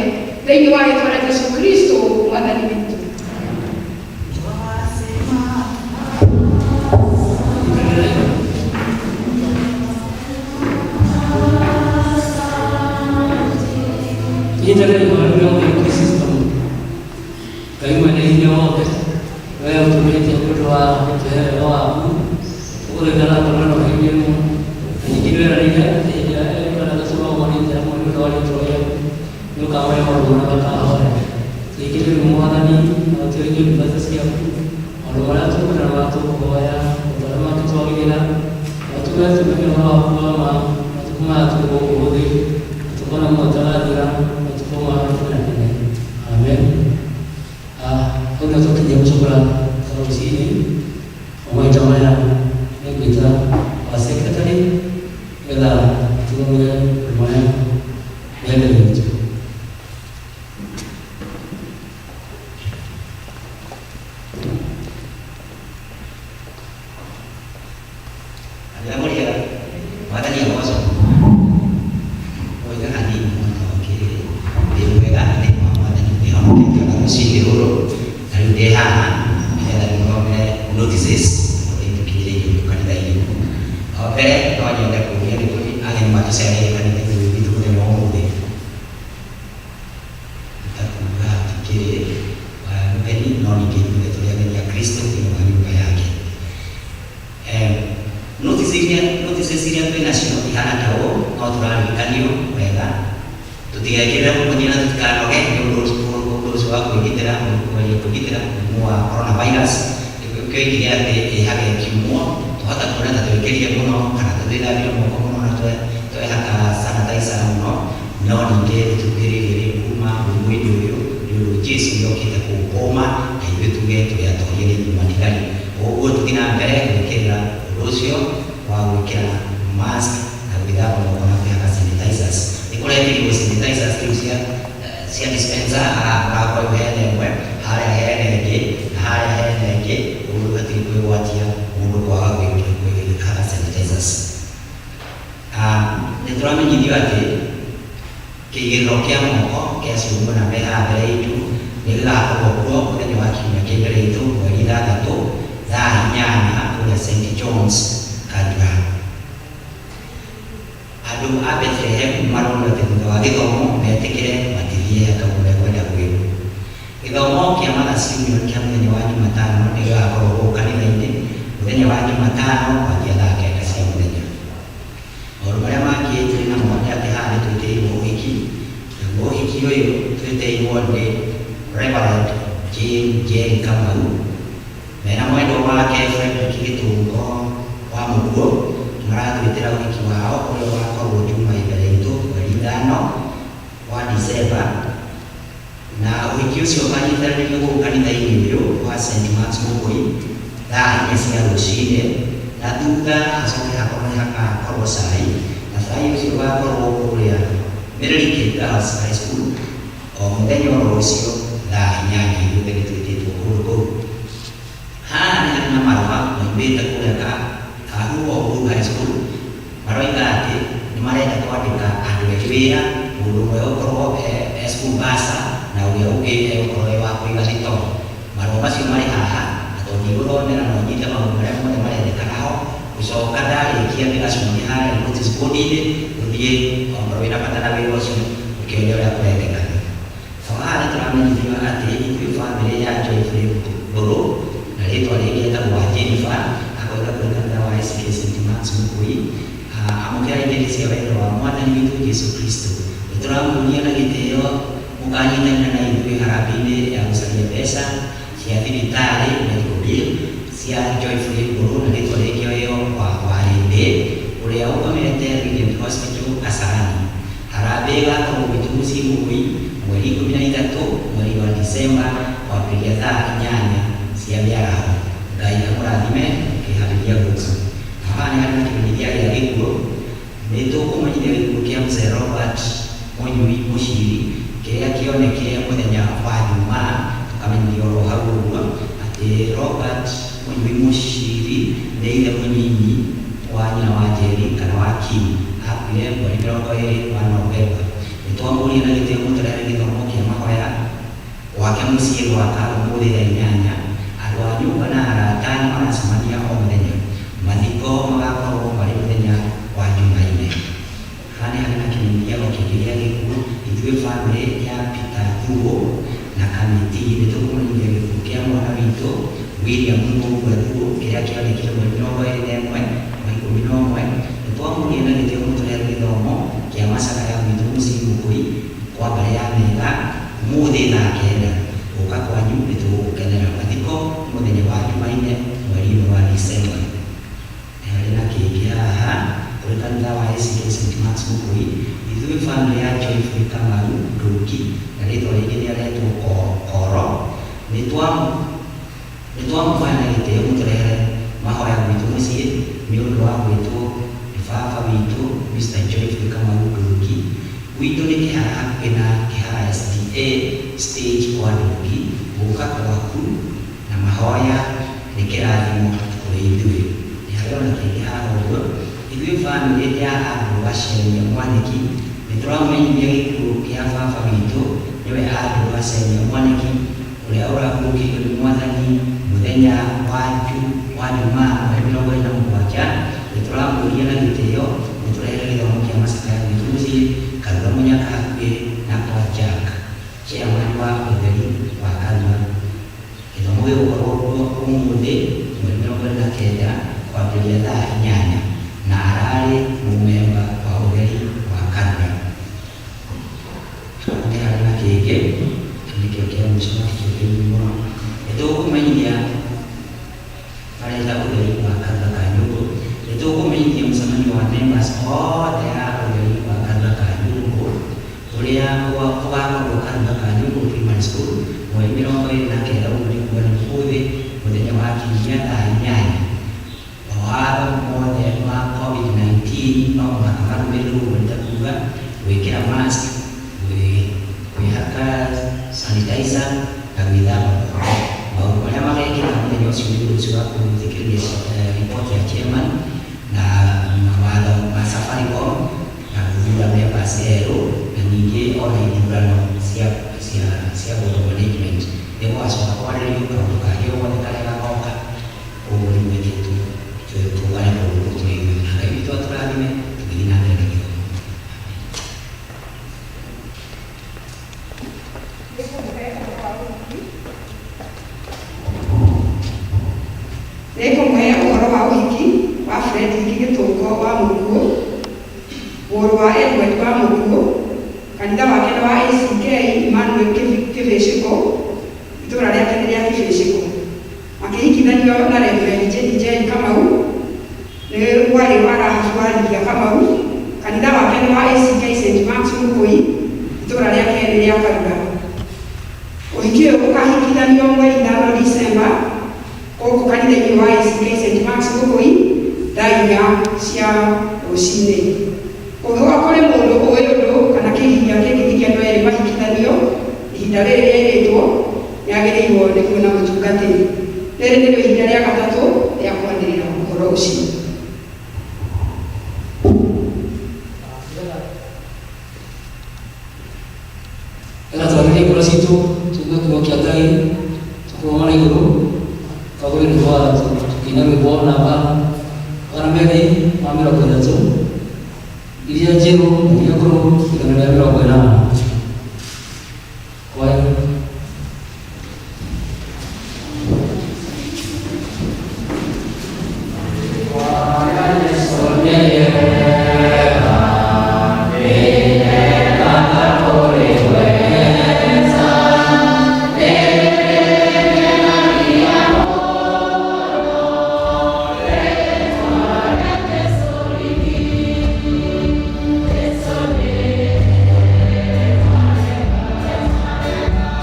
thĩinĩ wa rĩtwa rĩa Jesu Kristo Mwathani witũ. Nyitanĩra ihoya rĩa Ũthingu System. Ngai mwene hinya wothe, we ũtũmĩte nĩ ũndũ wa gũtũhe wega waku, tũgũthaitha na ngoro na ũhinya na ningĩ nĩ weranĩire atĩ hĩndĩ ĩrĩa erĩ kana atatũ magomanĩte hamwe nĩ ũndũ wa rĩĩtwa rĩaku, nĩ ũkamahe maũndũ marĩa makahoya. Tũingĩre rĩu Mwathani, na ũtũrĩrie ndungata ciaku, maũndũ marĩa tũkwenda na marĩa tũkũhoya, o ta ũrĩa mangĩtwagĩrĩra, na ũtũme tũmenye ũhoro waku wa ma matukũ maya tũrĩ gũkũ thĩ, na tũkona muoyo ũtagathira matukũ ma tene na tene. Amen. Hau nĩho twakinyia gũcokera rũcinĩ. O maita maya nĩngwĩta wa secretary nĩgetha tũthomere maũndũ marĩa me mbere itũ. Kanitha mũrĩega, Mwathani agocwo. Oiga hanini mũno kĩrĩ ndĩ mwega thĩinĩ wa Mwathani, nĩhonokete ona rũcinĩ rũrũ, na rĩu ndĩ haha nĩgetha ngĩthomere notices ũrĩa itũkinyĩrĩirio kanitha-inĩ. O mbere no nyende kũria nĩ kũrĩ ageni matũcereire kanitha-inĩ ũyũ witũ mũthenya wa ũmũthĩ. Ta kuga hatikĩrĩ mũgeni, no ningĩ ithuothe tũrĩ ageni a Kristo thĩinĩ wa nyũmba yake. Notices iria twĩ nacio ihana ta ũũ, no tũraririkanio wega tũtigekĩrĩre mũnyina na tũtikanoge nĩ ũndũ ũcio wa kwĩgitĩra, kũgeria kwĩgitĩra mũrimũ wa coronavirus. Nĩkĩo oigire atĩ ĩhage kiumwo, twahota kuona ta twĩkĩrire mũno kana ta twĩthambire moko mũno na twehaka sanitizer mũno, no ningĩ nĩtũkuhĩrĩirie rĩu kuma mũrimũ-inĩ ũyũ nĩ ũndũ Jesu nĩokĩte kũũkũma na ithuĩ tuge tũrĩ atorie nĩ ithuĩ matigari. Ũguo tũthiĩ na mbere gwĩkĩrĩra ũndũ ũcio wa gwĩkĩra mask na gwĩthamba moko na kwĩhaka sanitizers. Nĩ kũrekĩrirwo sanitizers rĩu cia dispenser, haha mũrango ũyũ hena ĩmwe, harĩa hena ĩngĩ, na harĩa hena ĩngĩ, ũguo hatirĩ kwĩgwatia mũndũ kwaga kwĩhaka sanitizers. Nĩ tũramenyithio atĩ kĩigĩrĩro kĩa moko kĩa acio muona me haha mbere itũ Nĩ gĩgakorwo kuo mũthenya wa kiumia kĩ mbere itũ mweri 6 thaa 8 kũrĩa St John's Karura. Andũ a Bethlehem maronio atĩ thutha wa gĩthomo metĩkĩre matithie hekaũ mekwenda kwĩrwo. Gĩthomo kĩa Mothers Union kĩa mũthenya wa Jumatano nĩ gĩgakorwo gũkũ kanitha-inĩ mũthenya wa Jumatano kwanjia thaa 9 cia mũthenya. Maũndũ marĩa mangĩ tũrĩ namo nĩ atĩ haha nĩ twĩtĩirwo ũhiki, naguo ũhiki ũyũ twĩtĩirwo nĩ Reverend Jane Njeri Kamau mena mwendwa wake Frederick Gĩtũngo wa Mũkuo. Maratwĩtĩra ũhiki wao ũrĩa ũgakorwo Juma mbere itũ mweri 5 wa December, na ũhiki ũcio ũkanyitanĩrio gũkũ kanitha-inĩ ũyũ wa St Mark's Mũkũi thaa 4 cia rũcinĩ, na thutha hacoke hakorwo nĩ hagakorwo cai, na cai ũcio ũgakorwo kũrĩa Mĩrĩrĩkĩ Girls High School o mũthenya oro ũcio thaa 8. Ithuothe nĩ twĩtĩtwo kũndũ kũu. Haha nĩ harĩ na marũa maumĩte kũrĩa Kahuho Uhuru High School. Maroiga atĩ nĩ marenda kwandĩka andũ erĩ wĩra, mũndũ ũmwe egũkorwo e school bursar na ũrĩa ũngĩ egũkorwo e wa kũiga thitoo. Marũa macio marĩ haha, na tondũ ndigũthomera no nyite maũndũ marĩa mothe marendekana ho. Gũcoka ndarĩkia ndĩgacemania harĩa notice board-inĩ, ũthiĩ okorwo wĩna bata na wĩra ũcio ũkĩone ũrĩa kũrendekana. So haha nĩ tũramenyithio atĩ ithuĩ bamĩrĩ ya Joyfrey Mbũrũ, na rĩtwa rĩngĩ etagwo wa Jennifer, akoiga kũrĩ kanitha wa SK St Mark's Mũkũi, amũkĩra ngeithi cia wendo wa Mwathani witũ Jesu Kristo. Nĩ tũramũria na gĩtĩo mũkanyitanĩra na ithuĩ harambĩ-inĩ ya gũcaria mbeca cia thibitarĩ, medical bill cia Joyfrey Mbũrũ, na rĩtwa rĩngĩ ĩyo wa Warĩndĩ, ũrĩa ũkomete Regent Hospital Kasarani. Harambĩ ĩgakorwo gwitũ mũciĩ Mũkũi mweri 13 mweri wa Disemba kwambĩrĩria thaa 8 cia mĩaraho. Ngai amũrathime mũkĩharĩria gũka. Na haha nĩ harĩ na kĩmenyithia gĩa gĩkuũ. Nĩ tũkũmenyithia gĩkuũ kĩa Mzee Robert Mũnyui Mũciri kĩrĩa kĩonekire mũthenya wa Jumaa. Tũkamenyithio oro hau ũguo atĩ Robert Mũnyui Mũciri nĩ ithe mũnyinyi wa nyina wa Njeri kana wa Kim. Akuire mweri 20 wa Novemba. Nĩ twamũria na gĩtĩo mũtũrehere gĩthomo kĩa mahoya gwake mũciĩ gwaka ũmũthĩ thaa 8. Andũ a nyũmba na arata nĩ maracemania o mũthenya. Mathiko magakorwo marĩ mũthenya wa Jumaine. Haha nĩ harĩ na kĩmenyithia o kĩngĩ gĩa gĩkuũ. Ithuĩ bamĩrĩ ya Peter Thuo na kamĩtĩ nĩ tũkũmenyithia gĩkuũ kĩa mwana witũ William Mũgua Thuo kĩrĩa kĩonekire mweri 21 wa 11. Nĩ twamũria na gĩtĩo mũtũrehere gĩthomo kĩa macakaya gwitũ mũciĩ Mũkũi kwa mbarĩ ya Metha ũmũthĩ thaa 9. Gũka kwanyu nĩ tũgũgũkenera. Mathiko mũthenya wa Jumaine mweri 1 wa Disemba. Nĩ harĩ na kĩngĩ haha kũrĩ kanitha wa ACK St Mark's Mũkũi. Ithuĩ bamĩrĩ ya Joyfrey Kamau Ndũngi, na rĩtwa rĩngĩ nĩ aretwo Koro, nĩ twamũhoya na gĩtĩo mũtũrehere mahoya gwitũ mũciĩ nĩ ũndũ wa gwĩtwo nĩ baba witũ Mr Joyfrey Kamau Ndũngi. Gwitũ nĩ Kĩhara hakuhĩ na Kĩhara SDA stage kwa Ndũngi. Gũka gwaku na mahoya nĩ kĩrathimo kũrĩ ithuĩ. Nĩ harĩ ona kĩngĩ haha ũguo. Ithuĩ bamĩrĩ ya Andrew Gacemia Mwanĩki nĩ tũramũmenyithia gĩkuũ kĩa baba witũ nĩwe Andrew Gacemia Mwanĩki, ũrĩa ũrahurũkĩirio nĩ Mwathani mũthenya wa Jumaa mweri 27. Nĩ tũramũria na gĩtĩo mũtũrehere gĩthomo kĩa macakaya gwitũ mũciĩ Karura Mũnyaka hakuhĩ na kwa Jack, chairman wa ũtheri wa Karura. Gĩthomo gĩgũkorwo kuo ũmũthĩ mweri 29 kwambĩrĩria thaa 8, na ararĩ mũmemba wa ũtheri wa Karura. Nĩ harĩ na kĩngĩ, nĩkĩo kĩa mũico na tikĩo kĩnini mũno. Nĩ tũkũmenyithia mareta ũtheri wa Karura Kanyũngũ. Nĩ tũkũmenyithia mũcemanio wa members othe a ũtheri wa Karura Kanyũngũ ũrĩa ũgakorwo Karura Kanyũngũ Primary School mweri 29, ũguo nĩ kuga nĩ ũmũthĩ mũthenya wa kiumia thaa 8. Mawatho mothe ma COVID-19 no mũhaka marũmĩrĩrwo, ũguo nĩ ta kuga gwĩkĩra mask, kwĩhaka sanitizer na gwĩthamba moko. Maũndũ marĩa magekĩka mũthenya ũcio nĩ ũndũ ũcio wa gũthikĩrĩria report ya chairman na mawatho ma Safaricom na gũthura members erũ, na ningĩ ona ithurano cia cia cia board of management nĩ gũgacoka kwarĩrĩrio kaũndũ kangĩ o gothe karĩa gagoka. Ũguo nĩ mwĩtĩtwo tũgane kũndũ kũu tũrĩ ithuothe, na Ngai witũ atũrathime tũgĩthiĩ na mbere na gĩthomo. Nĩngũmũhe ũhoro wa ũhiki wa Fredrick Gĩtũngo wa Mũkuũ, mũrũ wa Edward wa Mũkuũ. Kanitha wake nĩ wa ACK Emmanuel Kĩbĩcĩkũ, itũũra rĩake nĩ rĩa Kĩbĩcĩkũ. Makĩhikithanio na Reverend Jane Njeri Kamau, nĩ mwarĩ wa Rahabu wa Lydia Kamau. Kanitha wake nĩ wa ACK St Mark's Mũkũi, itũũra rĩake nĩ rĩa Karura. Ũhiki ũyũ ũkahikithanio mweri 5 Dicemba gũkũ kanitha-inĩ wa ACK St Mark's Mũkũi thaa 4 cia rũcinĩ. Kũngĩkorwo kũrĩ mũndũ ũĩ ũndũ kana kĩgiria kĩngĩgiria andũ erĩ mahikithanio ihinda rĩrĩ rĩerĩtwo, nĩagĩrĩirwo nĩ kuona mũtungatĩri. Rĩrĩ nĩrĩo ihinda rĩa gatatũ rĩa kwanĩrĩra ũhoro ũcio. Ega twarĩrie ngoro citũ tugue kiugo kĩa Ngai tũkũrũgama na igũrũ twagĩrĩirwo nĩ tũkĩina rwĩmbo namba 230, iria njerũ na iria ngũrũ, 180. Kwaya. Thank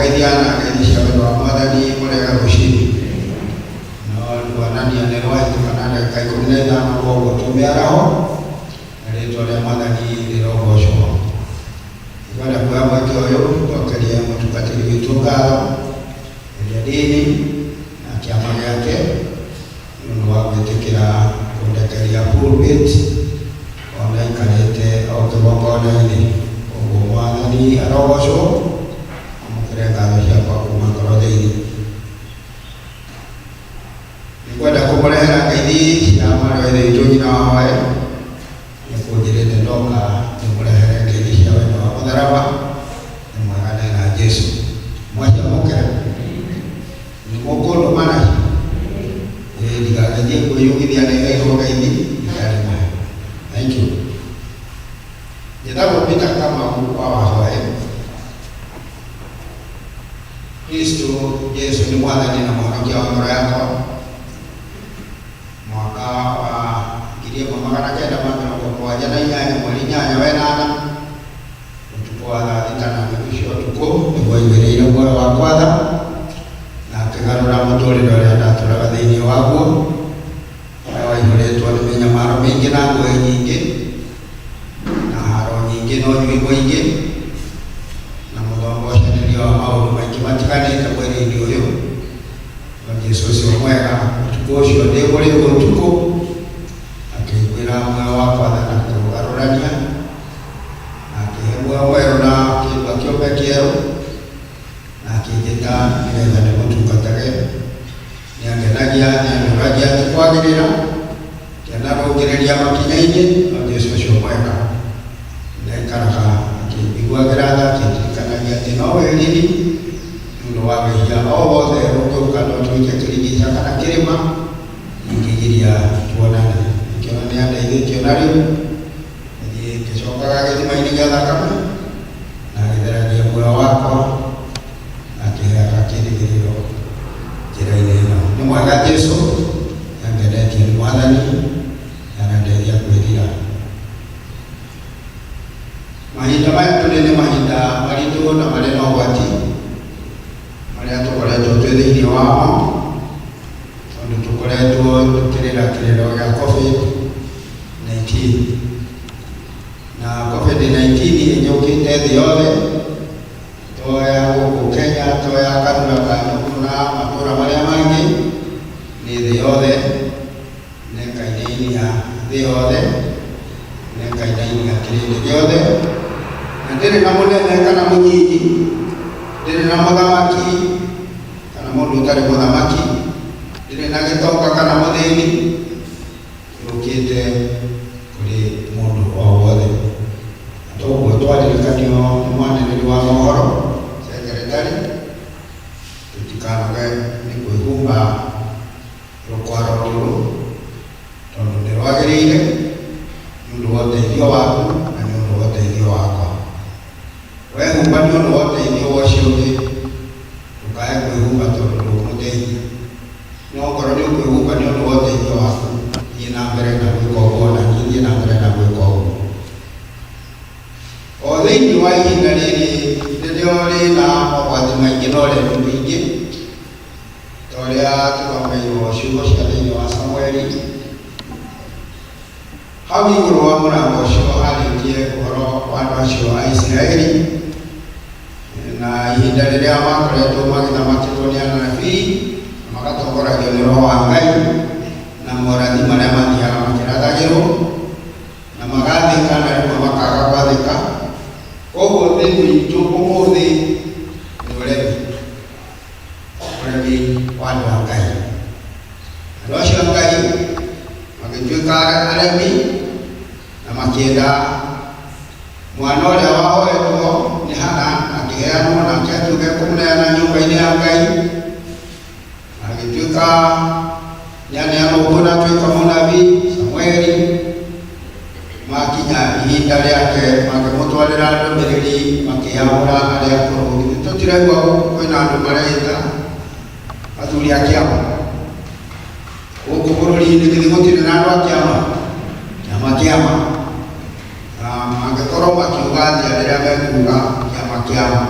Ndĩmũgeithia na ngeithi cia wendo wa Mwathani. Mũrĩega rũcinĩ. No kuonania nĩ rwahĩtũka na ndagĩka 15, koguo tũmĩaraho na rĩtwa rĩa Mwathani rĩrogocwo. Ngwenda kuoya mweke ũyũ njokerie mũtungatĩri witũ ngatho ĩrĩa ndini na kĩama gĩake nĩ ũndũ wa gwĩtĩkĩra kũndekeria pulpit ona ikarĩte o kĩgongona-inĩ. Koguo Mwathani arogocwo. Amũkĩre ngatho ciakwa kuma ngoro thĩinĩ. Nĩngwenda kũmũrehera ngeithi cia mwarĩ wa ithe witũ nyina wa Hoe. Nĩkũnjĩrĩte ndoka ndĩmũrehere ngeithi cia wendo wa mũtharaba. Nĩ mwega nena Jesu. Mwaciamũkĩra? Nĩ mũkũndũma nacio? Ĩĩ, ndigagĩthiĩ kwĩyugithia nĩ heirwo ngeithi itarĩ mũhe. Thank you. Njĩtagwo Peter Kamau wa Wahoe. Kristo Jesu nĩ Mwathani na Mũhonokia wa ngoro yakwa. Mwaka wa 1978 mweri 8 wenana, ũtukũ wa thaa 6:30 cia ũtukũ, nĩguo aigĩrĩire muoyo wakwa tha na akĩgarũra mũtũrĩre ũrĩa ndatũraga thĩinĩ waguo, ũrĩa waihũrĩtwo nĩ mĩnyamaro mĩingĩ na ngũĩ nyingĩ na haro nyingĩ na ũnyui mũingĩ na mũthongocanĩrio wa maũndũ maingĩ matiganĩte mwĩrĩ-inĩ ũyũ. No Jesu ũcio mwega, ũtukũ ũcio ndĩ mũrĩu ũtukũ, akĩiguĩra muoyo wakwa tha na akĩũgarũrania na akĩhe muoyo mwerũ na akĩndua kĩũmbe kĩerũ na akĩnjĩta nĩgetha ndĩmũtungatage. Nĩangenagia, nĩandũragia atĩ kwagĩrĩra, ndianarũngĩrĩria makinya-inĩ, no Jesu ũcio mwega nĩaikaraga akĩnjiguagĩra tha, akĩndirikanagia atĩ no wĩriri nĩ ũndũ wa wĩhia o wothe ũngĩũka, no tuĩke kĩrigica kana kĩrĩma, ingĩgiria tuonane. Nĩkĩo nĩandeithĩtie ona rĩu gũthiĩ ngĩcokaga gĩthima-inĩ gĩa thakame na agĩtheragia muoyo wakwa na akĩheaga kĩĩrĩgĩrĩro njĩra-inĩ ĩno. Nĩ mwega Jesu, nĩangenetie nĩ Mwathani, nĩarandeithia kwĩrira. Mahinda maya tũrĩ nĩ mahinda maritũ na marĩ na ũgwati marĩa tũkoretwo twĩ thĩinĩ wamo, tondũ tũkoretwo tũkĩrĩra kĩrĩro gĩa COVID-19. Na COVID-19 ĩnyũkĩte thĩ yothe, to ya gũkũ Kenya, to ya Karura ka Nyũngũ na matũũra marĩa mangĩ, nĩ thĩ yothe, nĩ ĩkainainia thĩ yothe, nĩ ĩkainainia kĩrĩndĩ gĩothe, na ndĩrĩ na mũnene kana mũnyinyi, ndĩrĩ na mũthamaki kana mũndũ ũtarĩ mũthamaki, ndĩrĩ na gĩtonga kana mũthĩni, yũkĩte kũrĩ mũndũ o wothe. Na toguo twaririkanio nĩ mwanĩrĩri wa mohoro secretary, tũtikanoge nĩ kwĩhumba rũkwaro rũrũ, tondũ nĩ rwagĩrĩire nĩ ũndũ wa ũteithio waku na nĩ ũndũ wa ũteithio wakwa. Wehumba nĩ ũndũ wa ũteithio wa ũcio ũngĩ, ndũkae kwĩhumba tondũ ndũkũmũteithia. No okorwo nĩ ũkwĩhumba nĩ ũndũ wa ũteithio waku, thiĩ na mbere na gwĩka ũguo, na niĩ thiĩ na mbere na gwĩka ũguo. O thĩinĩ wa ihinda rĩrĩ rĩrĩa rĩna mogwati maingĩ na ũremi mũingĩ, ta ũrĩa tũthomeirwo ciugo cia thĩinĩ wa Samueli, hau igũrũ wa mũrango ũcio harĩtie ũhoro wa andũ acio a Isiraeli na ihinda rĩrĩa makoretwo magĩthamakĩrwo nĩ anabii na magatongoragio nĩ Roho wa Ngai na morathi marĩa mathiaga makĩrathagĩrwo na magathĩka na rĩmwe makaga gwathĩka. Koguo thĩinĩ witũ ũmũthĩ nĩ ũremi, ũremi wa andũ a Ngai. Andũ acio a Ngai magĩtuĩka aremi na makĩenda mwana ũrĩa wahoetwo nĩ Hana akĩheanwo, nake atuĩka kũmũneana nyũmba-inĩ ya Ngai, agĩtuĩka nĩaneanwo kuo na atuĩka mũnabii Samueli. Makinya ihinda rĩake makĩmũtwarĩra ndũmĩrĩri, makĩyamũra arĩa akũrũ. Githĩ tũtiraigua gũkũ kwĩna andũ mareĩta athuri a kĩama gũkũ bũrũri-inĩ? Githĩ gũtirĩ na andũ a kĩama kĩama kĩama? Na mangĩkorwo makiuga atĩa rĩrĩa mekuga kĩama kĩama?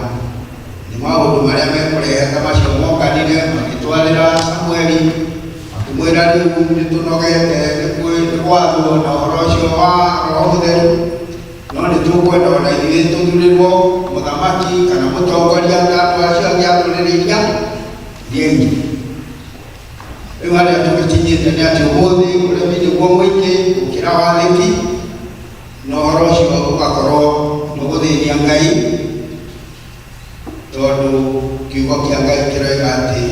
Nĩ maũndũ marĩa mekũrehe ta macio monganire magĩtwarĩra Samueli, makĩmwĩra rĩu nĩ tũnogete nĩ gwathwo na ũhoro ũcio wa Roho Mũtheru, no nĩ tũkwenda ona ithuĩ tũthurĩrwo mũthamaki kana mũtongoria ta andũ acio angĩ a ndũrĩrĩ iria ingĩ. Rĩu harĩa tũgĩkinyĩte nĩ atĩ ũmũthĩ ũremi nĩguo mũingĩ gũkĩra wathĩki, na ũhoro ũcio ũgakorwo nĩ ũgũthĩnia Ngai, tondũ kiugo kĩa Ngai kĩroiga atĩ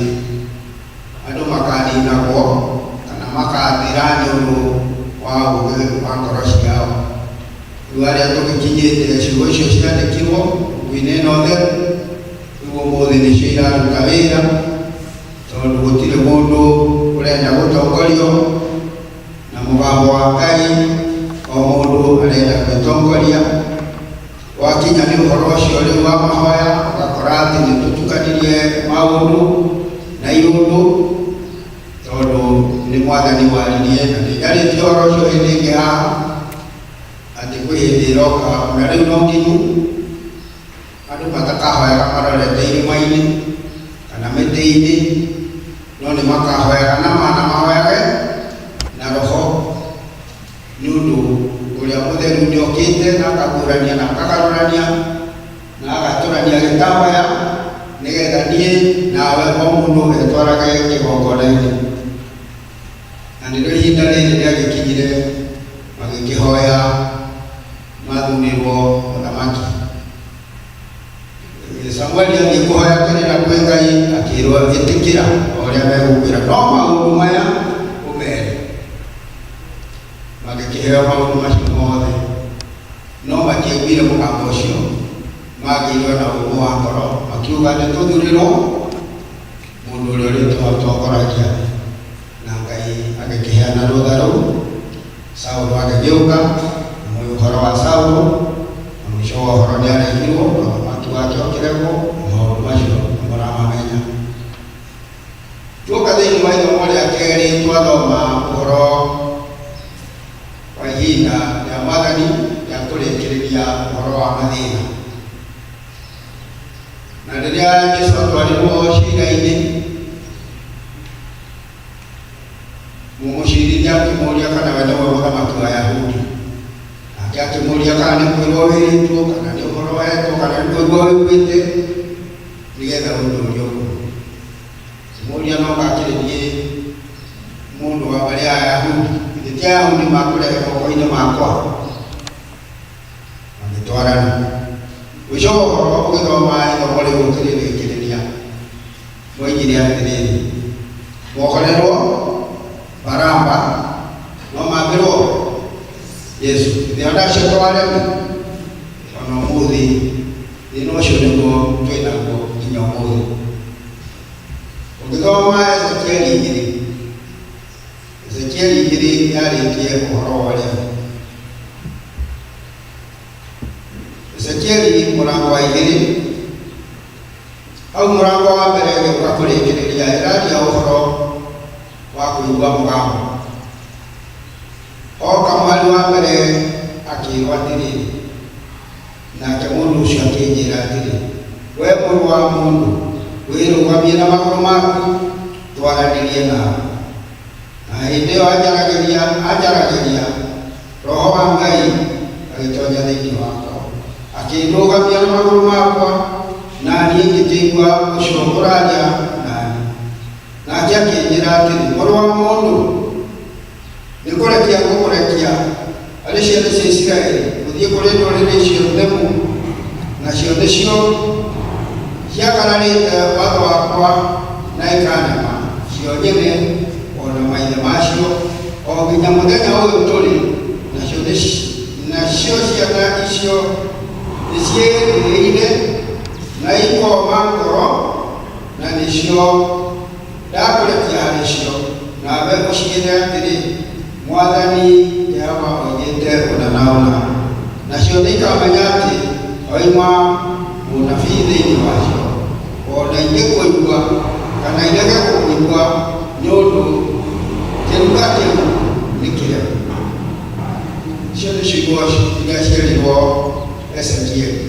andũ makaninagwo kana makathira nĩ ũndũ wa ũũgĩ wa ngoro ciao. Rĩu harĩa tũgĩkinyĩte ciugo icio ciandĩkirwo mbuku-inĩ ĩno theru, rĩu ũmũthĩ nĩcio iraruta wĩra, tondũ gũtirĩ mũndũ ũrenda gũtongorio na mũgambo wa Ngai, o mũndũ arenda gwĩtongoria. Gwakinya nĩ ũhoro ũcio rĩu wa mahoya, ũgakora atĩ nĩ tũtukanirie maũndũ na iũndũ, tondũ nĩ Mwathani waririe, na nĩ njarĩtie ũhoro ũcio hĩndĩ ĩngĩ haha, atĩ kwĩ hĩndĩ ĩroka ona rĩu no nginyu andũ matakahoyaga marorete irĩma-inĩ kana mĩtĩ-inĩ, no nĩ makahoyaga na ma na mahoyage na roho, nĩ ũndũ ũrĩa mũtheru nĩ okĩte na akaguũrania na akagarũrania na agatũrania gĩtambaya, nĩgetha niĩ nawe o mũndũ etwarage kĩgongona-inĩ. Na nĩrĩo ihinda rĩrĩ rĩagĩkinyire magĩkĩhoya mathurĩrwo mũthamaki. Samueli athiĩ kũhoya kĩrĩra kwĩ Ngai akĩrwo ĩtĩkĩra o ũrĩa megũkwĩra, no maũndũ maya ũmere. Magĩkĩheo maũndũ macio mothe, no matiaiguire mũgambo ũcio, magĩirwo na ũmũ wa ngoro, makiuga nĩ tũthurĩrwo mũndũ ũrĩa ũrĩtũtongoragia. Na Ngai agĩkĩheana rũtha rũu, Saũlũ agĩgĩũka, na mũĩ ũhoro wa Saũlũ, na mũico wa ũhoro nĩ aregirwo, na ũthamaki wake ũkĩregwo, na maũndũ macio nĩ mũramamenya. Tuoka thĩinĩ wa ithomo rĩa kerĩ twathoma ũhoro wa ihinda rĩa Mwathani rĩa kũrĩkĩrĩria ũhoro wa mathĩna. Na rĩrĩa Jesu atwarirwo cira-inĩ, mũmũcirithia akĩmũria kana we nĩwe mũthamaki wa Ayahudi. Nake akĩmũria kana nĩ kwĩrwo wĩrĩtwo, kana nĩ ũhoro ũhetwo, kana nĩ kũigua ũiguĩte, nĩgetha ũnjũrie ũguo. Akĩmũria no ngakĩrĩ niĩ mũndũ wa mbarĩ ya Ayahudi, githĩ ti Ayahudi makũrehe moko-inĩ makwa? Magĩtwarana. Mũico wa ũhoro ũgĩthoma ithomo rĩu ũkĩrĩrĩkĩrĩria, moigire atĩrĩrĩ, mohorerwo Baraba, no mambĩrwo Jesu. Githĩ ona acio to aremi? Ona ũmũthĩ thĩna ũcio nĩguo twĩ naguo nginya ũmũthĩ. Ũngĩthoma Ezekieli igĩrĩ, Ezekieli igĩrĩ yarĩtie ũhoro wa ũremi. Ezekieli mũrango wa igĩrĩ, hau mũrango wa mbere ĩgĩũka kũrĩkĩrĩria ĩraria ũhoro wa kũigua mũgambo. Oka mũhari wa mbere akĩrwo atĩrĩrĩ, nake mũndũ ũcio akĩnjĩra atĩrĩ, we mũrũ wa mũndũ, wĩrũgamie na magũrũ maku twaranĩrie nawe. Na hĩndĩ ĩyo anjaragĩria, Roho wa Ngai agĩtonya thĩinĩ wakwa, akĩndũgamia na magũrũ makwa, na niĩ ngĩkĩigua ũcio ũraria na niĩ. Nake akĩnjĩra atĩrĩ, mũrũ wa mũndũ, nĩ kũrekia ngũkũrekia harĩ ciana cia Isiraeli, ũthiĩ kũrĩ ndũrĩrĩ icio nemu, nacio nĩcio ciagararĩte watho wakwa na ikanema, cio nyene o na maithe macio, o nginya mũthenya ũyũ tũrĩ, nacio ciana icio nĩciĩrirĩire na ikoma ngoro, na nĩcio ndakũrekia harĩ cio, nawe ũciĩre atĩrĩ, Mwathani Jehova oigĩte ũna na ũna. Nacio nĩikamenya atĩ oima mũnabii thĩinĩ wacio, o na ingĩkũigua kana irege gũkũigua, nĩ ũndũ kĩruka kĩu nĩ kĩremu. Icio nĩ ciugo iria cierirwo Ezekieli.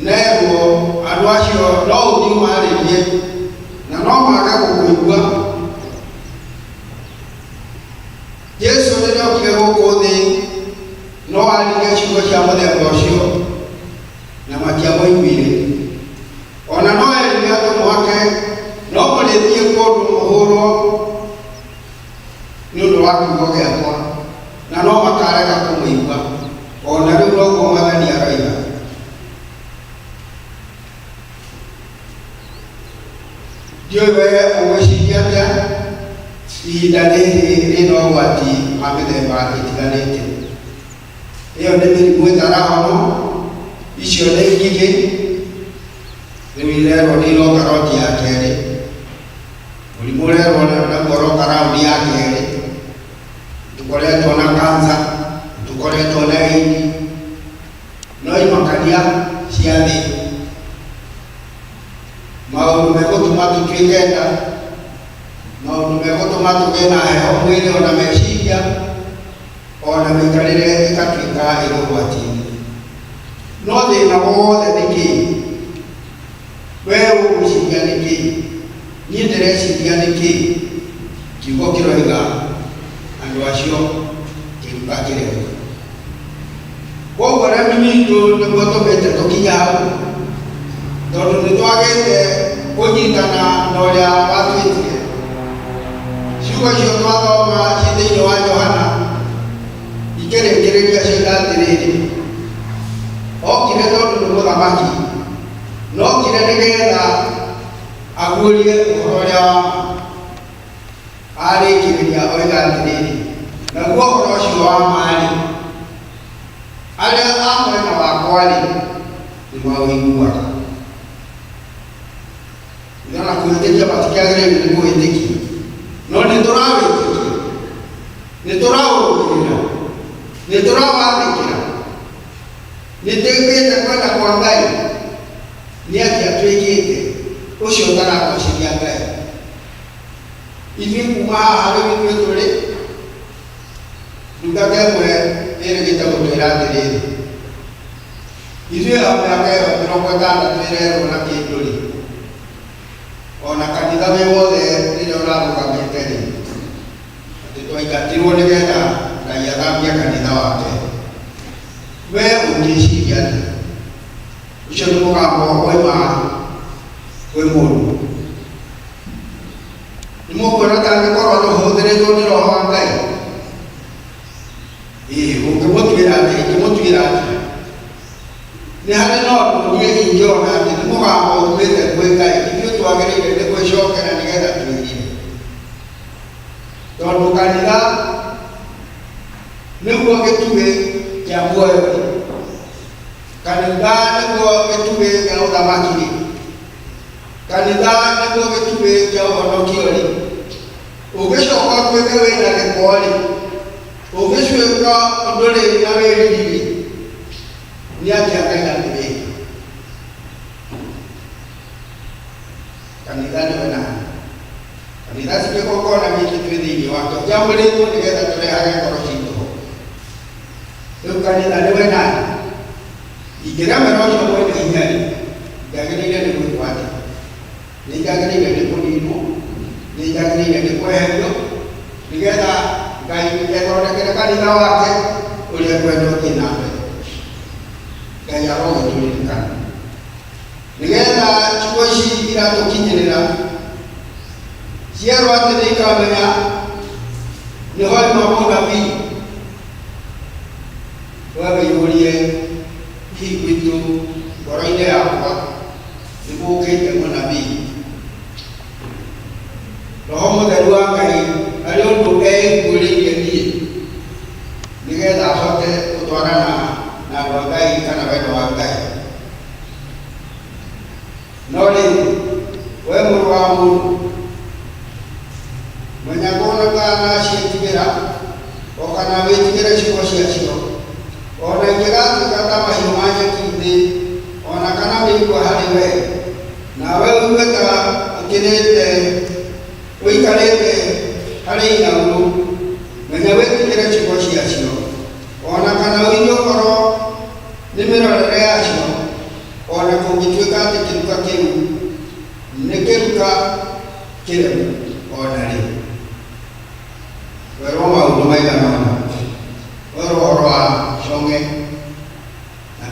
Nerwo andũ acio no ũthiĩ ũmarĩrie na no mage gũkũigua. Jesu rĩrĩa okire gũkũ thĩ no aririe ciugo cia mũthemba ũcio na matiamũiguire. Ona no erire atũmwo ake no mũrĩthiĩ kũndũ mũhũrwo nĩ ũndũ wa kiugo gĩakwa na no makarega kũmũigua. Ona rĩu noguo Mwathani aroiga. Ndiũĩ we ũgwĩciria atĩa ihinda rĩrĩ rĩna ũgwati wa mĩthemba ĩtiganĩte. Ĩyo nĩ mĩrimũ ĩtarahonwo, icio nĩ ngigĩ, rĩu irerwo nĩ iroka raundi ya kerĩ, mũrimũ ũrerwo naguo ũroka raundi ya kerĩ, tũkoretwo na kansa, tũkoretwo na AIDS, no imakania cia thĩ maũndũ megũtũma tũtuĩke nda, maũndũ megũtũma tũgĩe na heho mwĩrĩ ona meciria ona mĩikarĩre ĩgatuĩka ĩrĩ ũgwati-inĩ. No thĩna wothe nĩ kĩĩ? We ũgwĩciria nĩ kĩĩ? Niĩ ndĩreciria nĩ kĩĩ? Kiugo kĩroiga andũ acio kĩruka kĩremu. Koguo ũremi witũ nĩguo ũtũmĩte tũkinye hau, tondũ nĩ twagĩte kũnyitana na ũrĩa watwĩtire. Ciugo icio twathoma ci thĩinĩ wa Johana ikĩrĩkĩrĩria cioiga atĩrĩrĩ, okire tondũ nĩ mũthamaki, na okire nĩgetha aguũrie ũhoro ũrĩa wa ma. Arĩkĩrĩria oiga atĩrĩrĩ, naguo ũhoro ũcio wa ma-rĩ, arĩa a mwena wakwa-rĩ, nĩ maũiguaga. Ona kwĩtĩkia matikĩagĩrĩire nĩ kũwĩtĩkia, no nĩ tũrawĩtĩkia, nĩ tũraũrũmĩrĩra, nĩ tũrawathĩkĩra, nĩ twĩkĩte kwenda kwa Ngai. Nĩ atĩa twĩkĩte ũcio ũtaragocithia Ngai? Ithuĩ kuma haha rĩu ithuĩ tũrĩ ndungata ĩmwe ĩrĩgĩte gũtwĩra atĩrĩrĩ, ithuĩ a mĩaka ĩyo 60 ĩrerwo na kĩndũ rĩ, ona kanitha wĩ wothe rĩrĩa ũrarũgamĩte rĩ, atĩ twaingatirwo nĩgetha Ngai athambie kanitha wake. We ũngĩciria atĩa? Ũcio nĩ mũgambo waima kwĩ mũndũ. Nĩ mũkuona ta angĩkorwo ndũhũthĩrĩtwo nĩ Roho wa Ngai? Ĩĩ, ũngĩmũtuĩra atĩa? Ingĩmũtuĩra atĩa? Nĩ harĩ na ũndũ niĩ ingĩona atĩ nĩ mũgambo umĩte kwĩ Ngai, ithuĩ twagĩrĩire nĩ gwĩcokera nĩgetha twĩrire. Tondũ kanitha nĩguo gĩtugĩ kĩa muoyo rĩ, kanitha nĩguo gĩtugĩ kĩa ũthamaki rĩ, kanitha nĩguo gĩtugĩ kĩa ũhonokio rĩ, ũngĩcoka ũtuĩke wĩna gĩko rĩ, ũngĩcuĩka ndũrĩ na wĩriri rĩ, nĩ atĩa Ngai angĩwĩka? Kanitha nĩwe nani? Kanitha ti kĩgongona gĩkĩ twĩ thĩinĩ wakĩo kĩamũrĩtwo nĩgetha tũrehage ngoro citũ ho. Rĩu kanitha nĩwe nani? Ingĩremera ũcio mwene hinya rĩ, njagĩrĩire nĩ gwĩkwo atĩa? Nĩ njagĩrĩire nĩ kũninwo? Nĩ njagĩrĩire nĩ kweherio? Nĩgetha Ngai ethondekere kanitha wake ũrĩa ekwenda ũthiĩ na mbere. Ngai arogĩtũririkana. Nĩgetha ciugo ici iratũkinyĩrĩra cierwo atĩ nĩ ikamenya nĩ hoima mũnabii, we wĩyũrie hihi gwitũ ngoro-inĩ yakwa nĩ gũkĩte mũnabii. Roho Mũtheru wa Ngai harĩ ũndũ eiguĩrĩire niĩ nĩgetha hote gũtwarana na andũ a Ngai kana wendo wa Ngai. No rĩrĩ, wee mũrũ wa mũndũ, menya ndũkanaciĩtigĩra, o kana wĩtigĩre ciugo ciacio, o na ingĩgatuĩka ta mahiũ ma nyeki thĩ, o na kana mĩigua harĩ wee, nawe ũigue ta ũkĩrĩte ũikarĩte harĩ ing'aurũ, menya wĩtigĩre ciugo ciacio, o na kana ũigue ũkorwo nĩ mĩrorere yacio, o na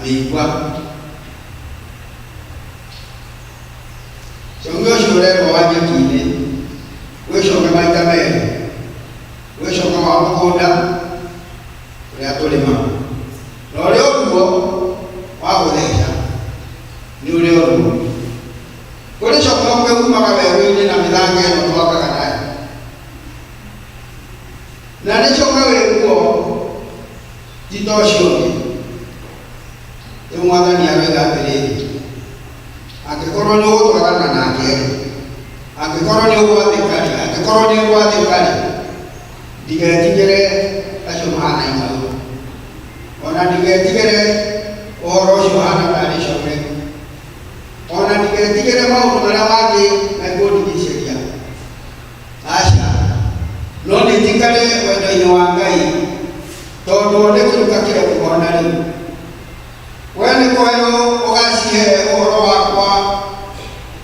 Mĩigua. Cong'e ũcio ũrerwo wa nyeki-inĩ, gwĩ cong'e maita merĩ, gwĩ cong'e wa mũgũnda ũrĩa tũrĩmaga, na ũrĩa ũruo wa gũtheca nĩ ũrĩa ũruo. Kũrĩ cong'e ũngĩ umaga werũ-inĩ na mĩthanga ĩno twakaga nayo, na nĩ cong'e wĩ ruo ti ta ũcio ũngĩ. Rĩu Mwathani aroiga atĩrĩrĩ, angĩkorwo nĩ ũgũtwarana nake-rĩ, angĩkorwo nĩ ũgwathĩka-rĩ, angĩkorwo nĩ ũgwathĩka-rĩ, ndigetigĩre acio mahana ing'aurũ, ona ndigetigĩre ũhoro ũcio ũhana tarĩ cong'e, ona ndigetigĩre maũndũ marĩa mangĩ mekũndigicĩria. Aca, no nĩ njikare wendo-inĩ wa Ngai, tondũ nĩ kĩruka kĩremu o na rĩu. We nĩ kũheo ũgacihe ũhoro wakwa,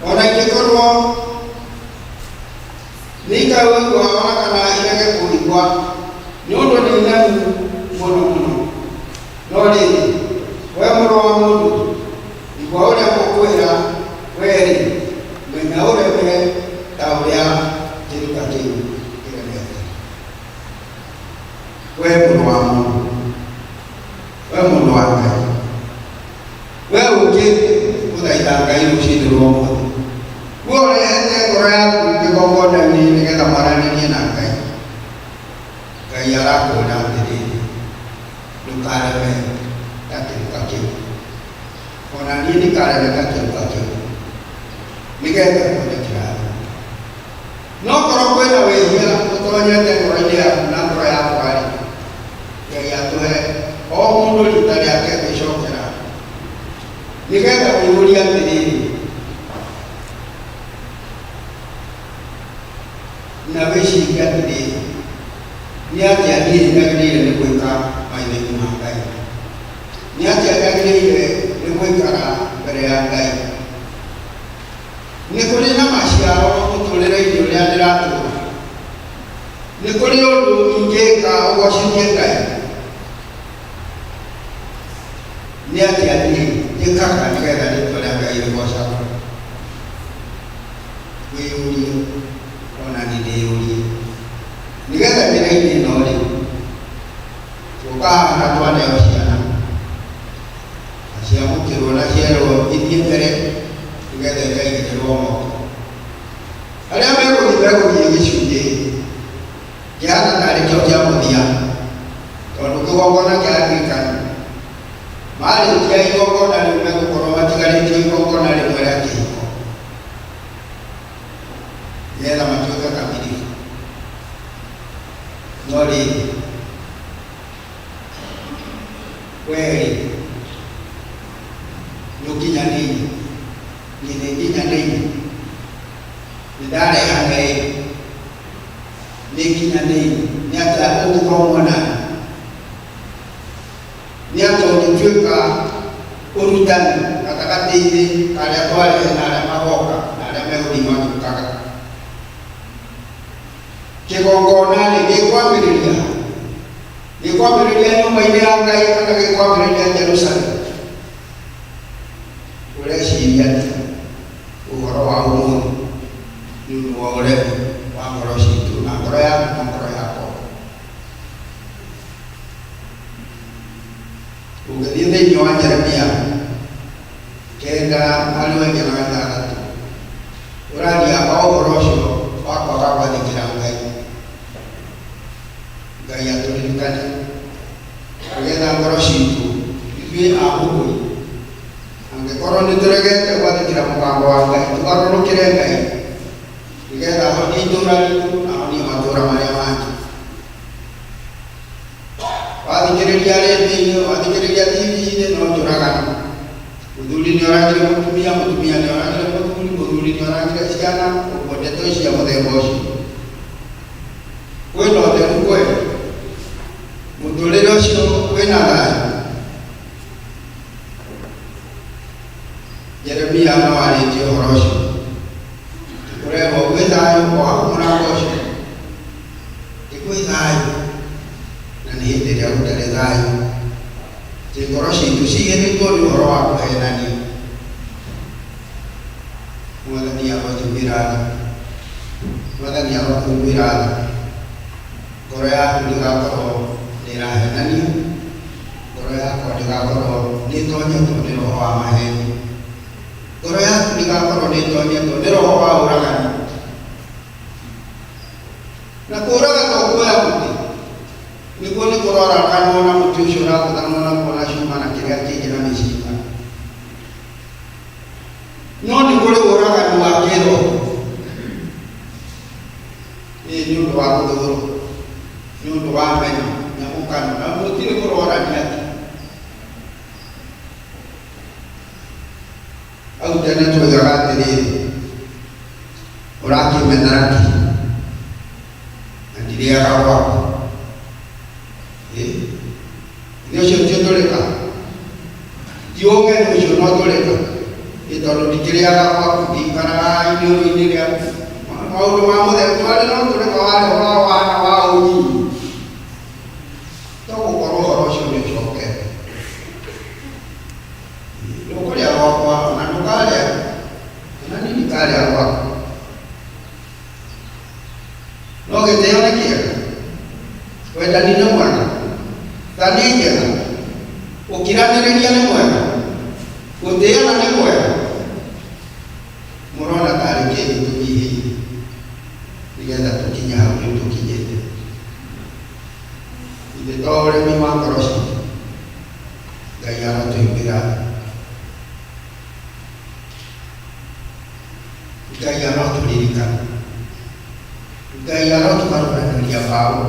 o na ingĩkorwo nĩ ikaũigua o na kana irege kũũigua, nĩ ũndũ nĩ nemi mũno mũno. No rĩrĩ, we mũrũ wa mũndũ, igua ũrĩa ngũkwĩra, wee-rĩ, menya ũreme ta ũrĩa kĩruka kĩu kĩremete. We mũrũ wa mũndũ, we mũndũ wa Ngai, we ũkĩte gũthaitha Ngai rũcinĩ rwa ũmũthĩ, we ũrehete ngoro yaku kĩgongona-inĩ nĩgetha mwaranĩrie na Ngai, Ngai arakwĩra atĩrĩrĩ, ndũkareme ta kĩruka kĩu, o na niĩ ndikareme ta kĩruka kĩu, nĩgetha tuone kĩrathimo. No korwo kwĩna wĩhia ũtonyete ngoro-inĩ yaku na ngoro yakwa-rĩ, Ngai atũhe o mũndũ rita rĩake gwĩcokera, nĩgetha wĩyũrie atĩrĩrĩ, na wĩcirie atĩrĩrĩ, nĩ atĩa niĩ njagĩrĩire nĩ gwĩka maitho-inĩ ma Ngai? Nĩ atĩa njagĩrĩire nĩ gũikara mbere ya Ngai? Nĩ kũrĩ na maciaro mũtũrĩre-inĩ ũrĩa ndĩratũra? Nĩ kũrĩ ũndũ ingĩka ũgocithie Ngai? Nĩ atĩa niĩ njĩkaga nĩgetha rĩtwa rĩa Ngai rĩgocagwo? Wĩyũrie, o na niĩ ndĩyũrie, nĩgetha njĩra-inĩ ĩno-rĩ, tũka haha na twaneo ciana, na ciamũkĩrwo na cierwo ithiĩ mbere nĩgetha ikaigĩrĩrwo moko. Arĩa megũthiĩ megũthiĩ gĩcunjĩ kĩhana tarĩ kĩo kĩa mũthia, tondũ kĩgongona kĩa Anglican marĩkia igongona rĩu megũkorwo matigarĩtio igongona rĩmwe rĩa kĩhiko nĩgetha matuĩke kamilifu. No rĩrĩ, wee-rĩ, nĩũkinyanĩire? Niĩ nĩnginyanĩire? Nĩndarehane-ĩ? Nĩnginyanĩire? Nĩ atĩa ũngĩkorwo nani? Nĩ atĩa ũngĩtuĩka ũrutani gatagatĩ-inĩ ka arĩa twarehe na arĩa magoka na arĩa megũthiĩ magĩũkaga? Kĩgongona-rĩ, gĩkwambĩrĩria ha? Gĩkwambĩrĩria nyũmba-inĩ ya Ngai kana gĩkwambĩrĩria Jerusalemu? Ũreciria atĩa ũhoro wa ũmũthĩ nĩ ũndũ wa ũremi wa ngoro citũ na ngoro yaku na ngoro yakwa? Ũngĩthiĩ thĩinĩ wa Jeremia 9 mweri wa 4 na 6, ũraria o ũhoro ũcio wa kwaga gwathĩkĩra Ngai. Ngai atũririkane nĩgetha ngoro citũ ithuĩ a mũgũi, angĩkorwo nĩ tũregete gwathĩkĩra mũgambo wa Ngai, tũgarũrũkĩre Ngai nĩgetha ahonie itũũra ritũ na ahonie matũũra marĩa mangĩ. Wathikĩrĩria rĩndiũ-inĩ, wathikĩrĩria TV-inĩ, no njũragano. Mũthuri nĩ oragire mũtumia, mũtumia nĩ oragire mũthuri, mũthuri nĩ oragire ciana, ũguo ndeto cia mũthemba ũcio. Kwĩna ũtheru kweli? Mũtũrĩre ũcio wĩna thayũ? Jeremia no arĩtie ũhoro ũcio. Kũrerwo gwĩ thayũ o hau mũrango ũcio. Ti gwĩ thayũ, na nĩ hĩndĩ ĩrĩa gũtarĩ thayũ. Atĩ ngoro citũ ciyũrĩtwo nĩ ũhoro wa kũhenania. Mwathani arotũiguĩra tha. Mwathani arotũiguĩra tha. Ngoro yaku ndĩgakorwo nĩ ĩrahenania. Ngoro yakwa ndĩgakorwo nĩ ĩtonyetwo nĩ roho wa maheni. Ngoro yaku ndĩgakorwo nĩ ĩtonyetwo nĩ roho wa ũragani. Na kũũraga to kuoya mũtĩ. Nĩguo nĩ kũroraganwo na mũtĩ ũcio ũragũthanwo naguo na cuma na kĩrĩa kĩngĩ na mĩcinga. No nĩ kũrĩ ũragani wa kĩroho. Ĩĩ nĩ ũndũ wa gũthũũrwo, nĩ ũndũ wa meno, nyamũkano, na gũtirĩ kũrorania atĩ. Hau tene twoigaga atĩrĩrĩ, ũrakĩmenera kĩ na ndirĩaga gwaku? Ĩ, nĩ ũcio ti ũtũrĩka? Ti ũgeni ũcio no ũtũrĩka? Ĩ tondũ ndikĩrĩaga gwaku, ndikaraga iniũrũ-inĩ rĩaku. Maũndũ ma mũthemba twarĩ na ũtũrĩka warĩ wa wana wa ũnyinyi. To gũkorwo ũhoro ũcio nĩ ũcokete. Ndũkũrĩa gwakwa, ona ndũkarĩa, ona niĩ ndikarĩa gwaku. No gĩtĩo nĩ kĩega, wendani nĩ mwega, tha nĩ njega, gũkiranĩrĩria nĩ mwega, gũtĩana nĩ kwega. Mũrona tarĩ kĩĩ gĩtũnyihĩire nĩgetha tũkinye hau rĩu tũkinyĩte? Ithe to ũremi wa ngoro citũ. Ngai arotũiguĩra tha. Ngai arotũririkana. Ngai arotũgarũranĩria mbaũ.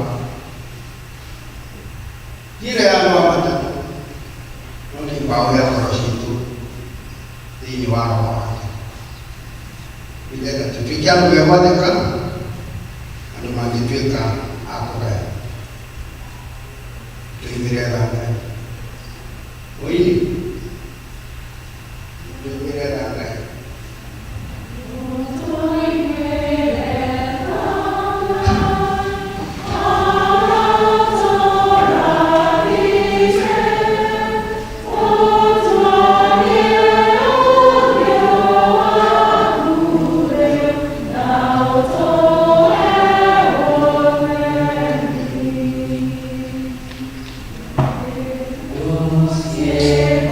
Ti ĩrĩa ya andũ a matatũ, no nĩ mbaũ ya ngoro citũ thĩinĩ wa roho wake. Nĩgetha tũtuĩke andũ megwathĩka, andũ mangĩtuĩka a kũgaya. Tũiguĩre tha Ngai. Ũini. Tũiguĩre tha Ngai. Yeah.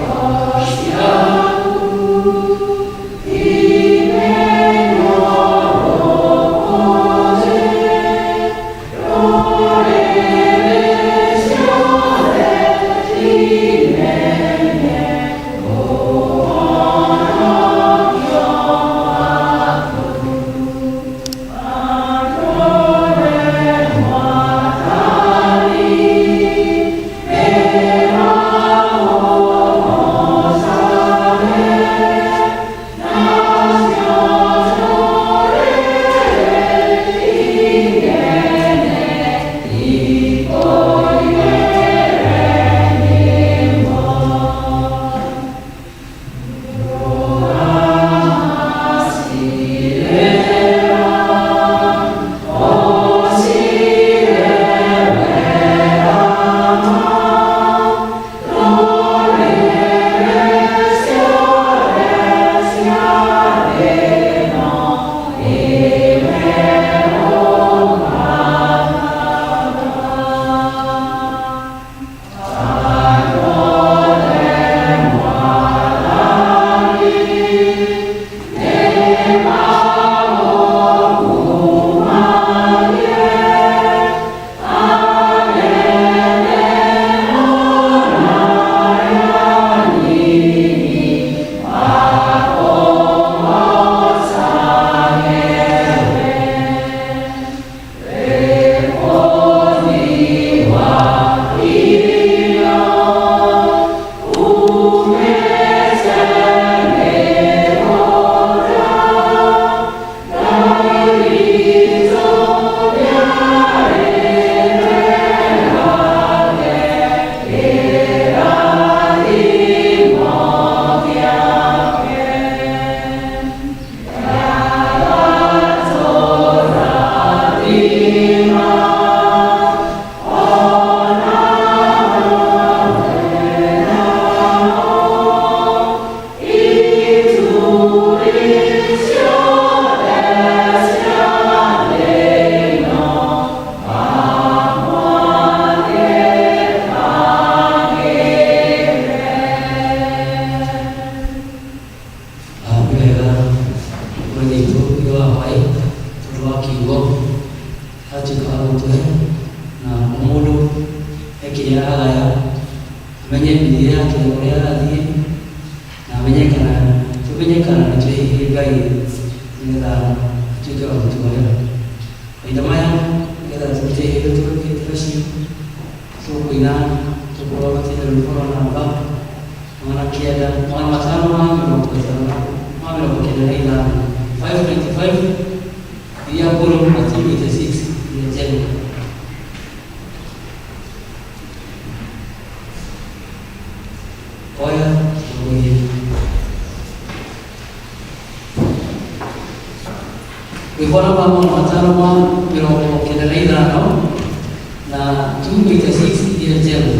Tũrahoya amenye mĩthiĩre yake ũrĩa arathiĩ na amenye kana tũmenye kana nĩ twĩhĩirie Ngai nĩgetha atuĩke wa gũtuohera. Mahinda maya nĩgetha tũrute iria tũrutĩte nacio tũkũina tũkorwo matĩna rwĩmbo rwa namba 595 595 iria ngũrũ na 286 iria njerũ. Oya tũtongorie. Rwĩmbo namba 595 na 286 iria njerũ.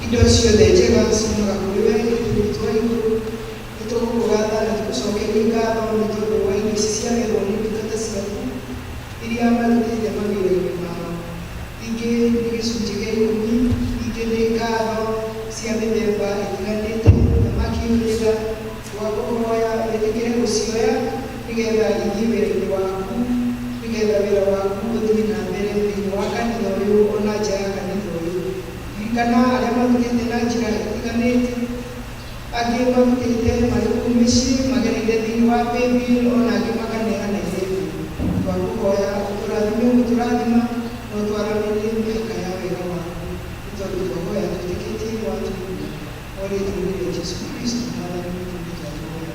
Indo ciothe njega ciumaga kũrĩ we Ithe witũ wa igũrũ. Nĩ tũgũkũgatha na tũgũcokerie ngatho nĩ tondũ wa indo ici ciagethwo nĩ ndungata ciaku iria marutĩte mawĩra-inĩ mao. Ingĩ nĩ gĩcunjĩ kĩa ikũmi, ingĩ nĩ ngatho cia mĩthemba ĩtiganĩte. Thamaki ũrĩra twakũhoya wĩtĩkĩre gũcioya nĩgetha ithiĩ wĩra-inĩ waku, nĩgetha wĩra waku ũthiĩ na mbere thĩinĩ wa kanitha ũyũ ona nja ya kanitha ũyũ. Ririkana arĩa marutĩte na njĩra itiganĩte. Angĩ marutĩte marĩ kũu mĩciĩ magereire thĩinĩ wa paybill, ona angĩ makaneana irĩbu. Twakũhoya ũtũrathime ũgũtũrathima na ũtwaranĩrie mĩhaka ya wega waku, nĩ tondũ twahoya twĩtĩkĩtie nĩ watũigua. O rĩtwa-inĩ rĩa Jesu Kristo Mwathani witũ nĩ twatũhoya.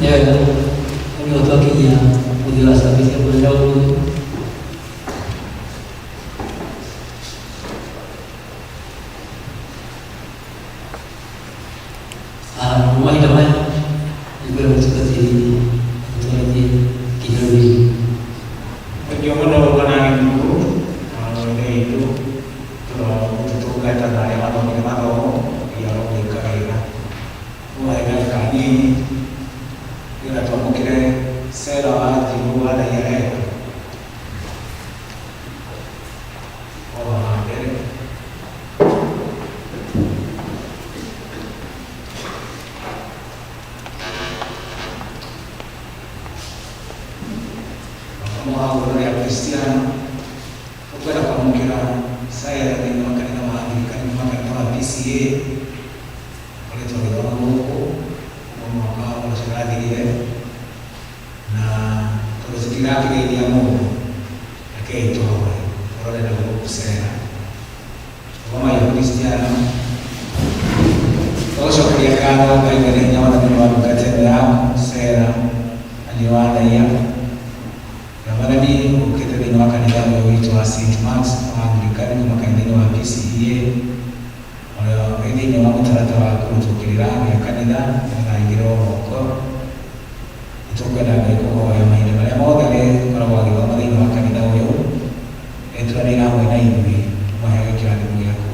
Nĩ wega nĩguo twakinyia mũthia wa service ya mũthenya wa ũmũthĩ. Ah, mahinda maya nĩngwenda mũtungatĩri atũtwarithie nginya rũrĩrĩ. Thengiũ mũno bwana Gĩthukũ na ithe witũ tũrogũtũtungata na arĩa mathomire mathomo Ngai arogwĩka wega. Tũmahe ndagĩka nini nĩgetha twamũkĩre Sarah Wanjiru wa Ndaiya Korwo haha mbere. Mũhagũro rĩa Kristiano tũkwenda kwamũkĩra Sarah thĩinĩ wa kanitha wa Anglikani kuma kanitha wa PCA ũkoretwo agĩthoma gũkũ kuma mwaka ũcio ũrathirire na tondũ tũtirakĩgeithia mũndũ rekei tũhoe ũrore na gũkũ Sarah. Rũgamai Kristiano tũgũcokeria ngatho Ngai mwene hinya wothe nĩ ũndũ wa ndungata ĩno yaku Sarah Wanjiru wa Ndaiya. Na Mwathani ũkĩte thĩinĩ wa kanitha ũyũ witũ wa St Mark's wa Anglikani kuma kanitha-inĩ wa PCEA ũrĩa wĩ thĩinĩ wa mũtaratara wa kũrutwo kĩrĩra gĩa kanitha nĩgetha aigĩrĩrwo moko. Nĩtũkwenda Ngai kũhoya mahinda marĩa mothe arĩkoragwo agĩthoma thĩinĩ wa kanitha ũyũ eturanĩire hamwe na ithuĩ ũmũheage kĩrathimo gĩaku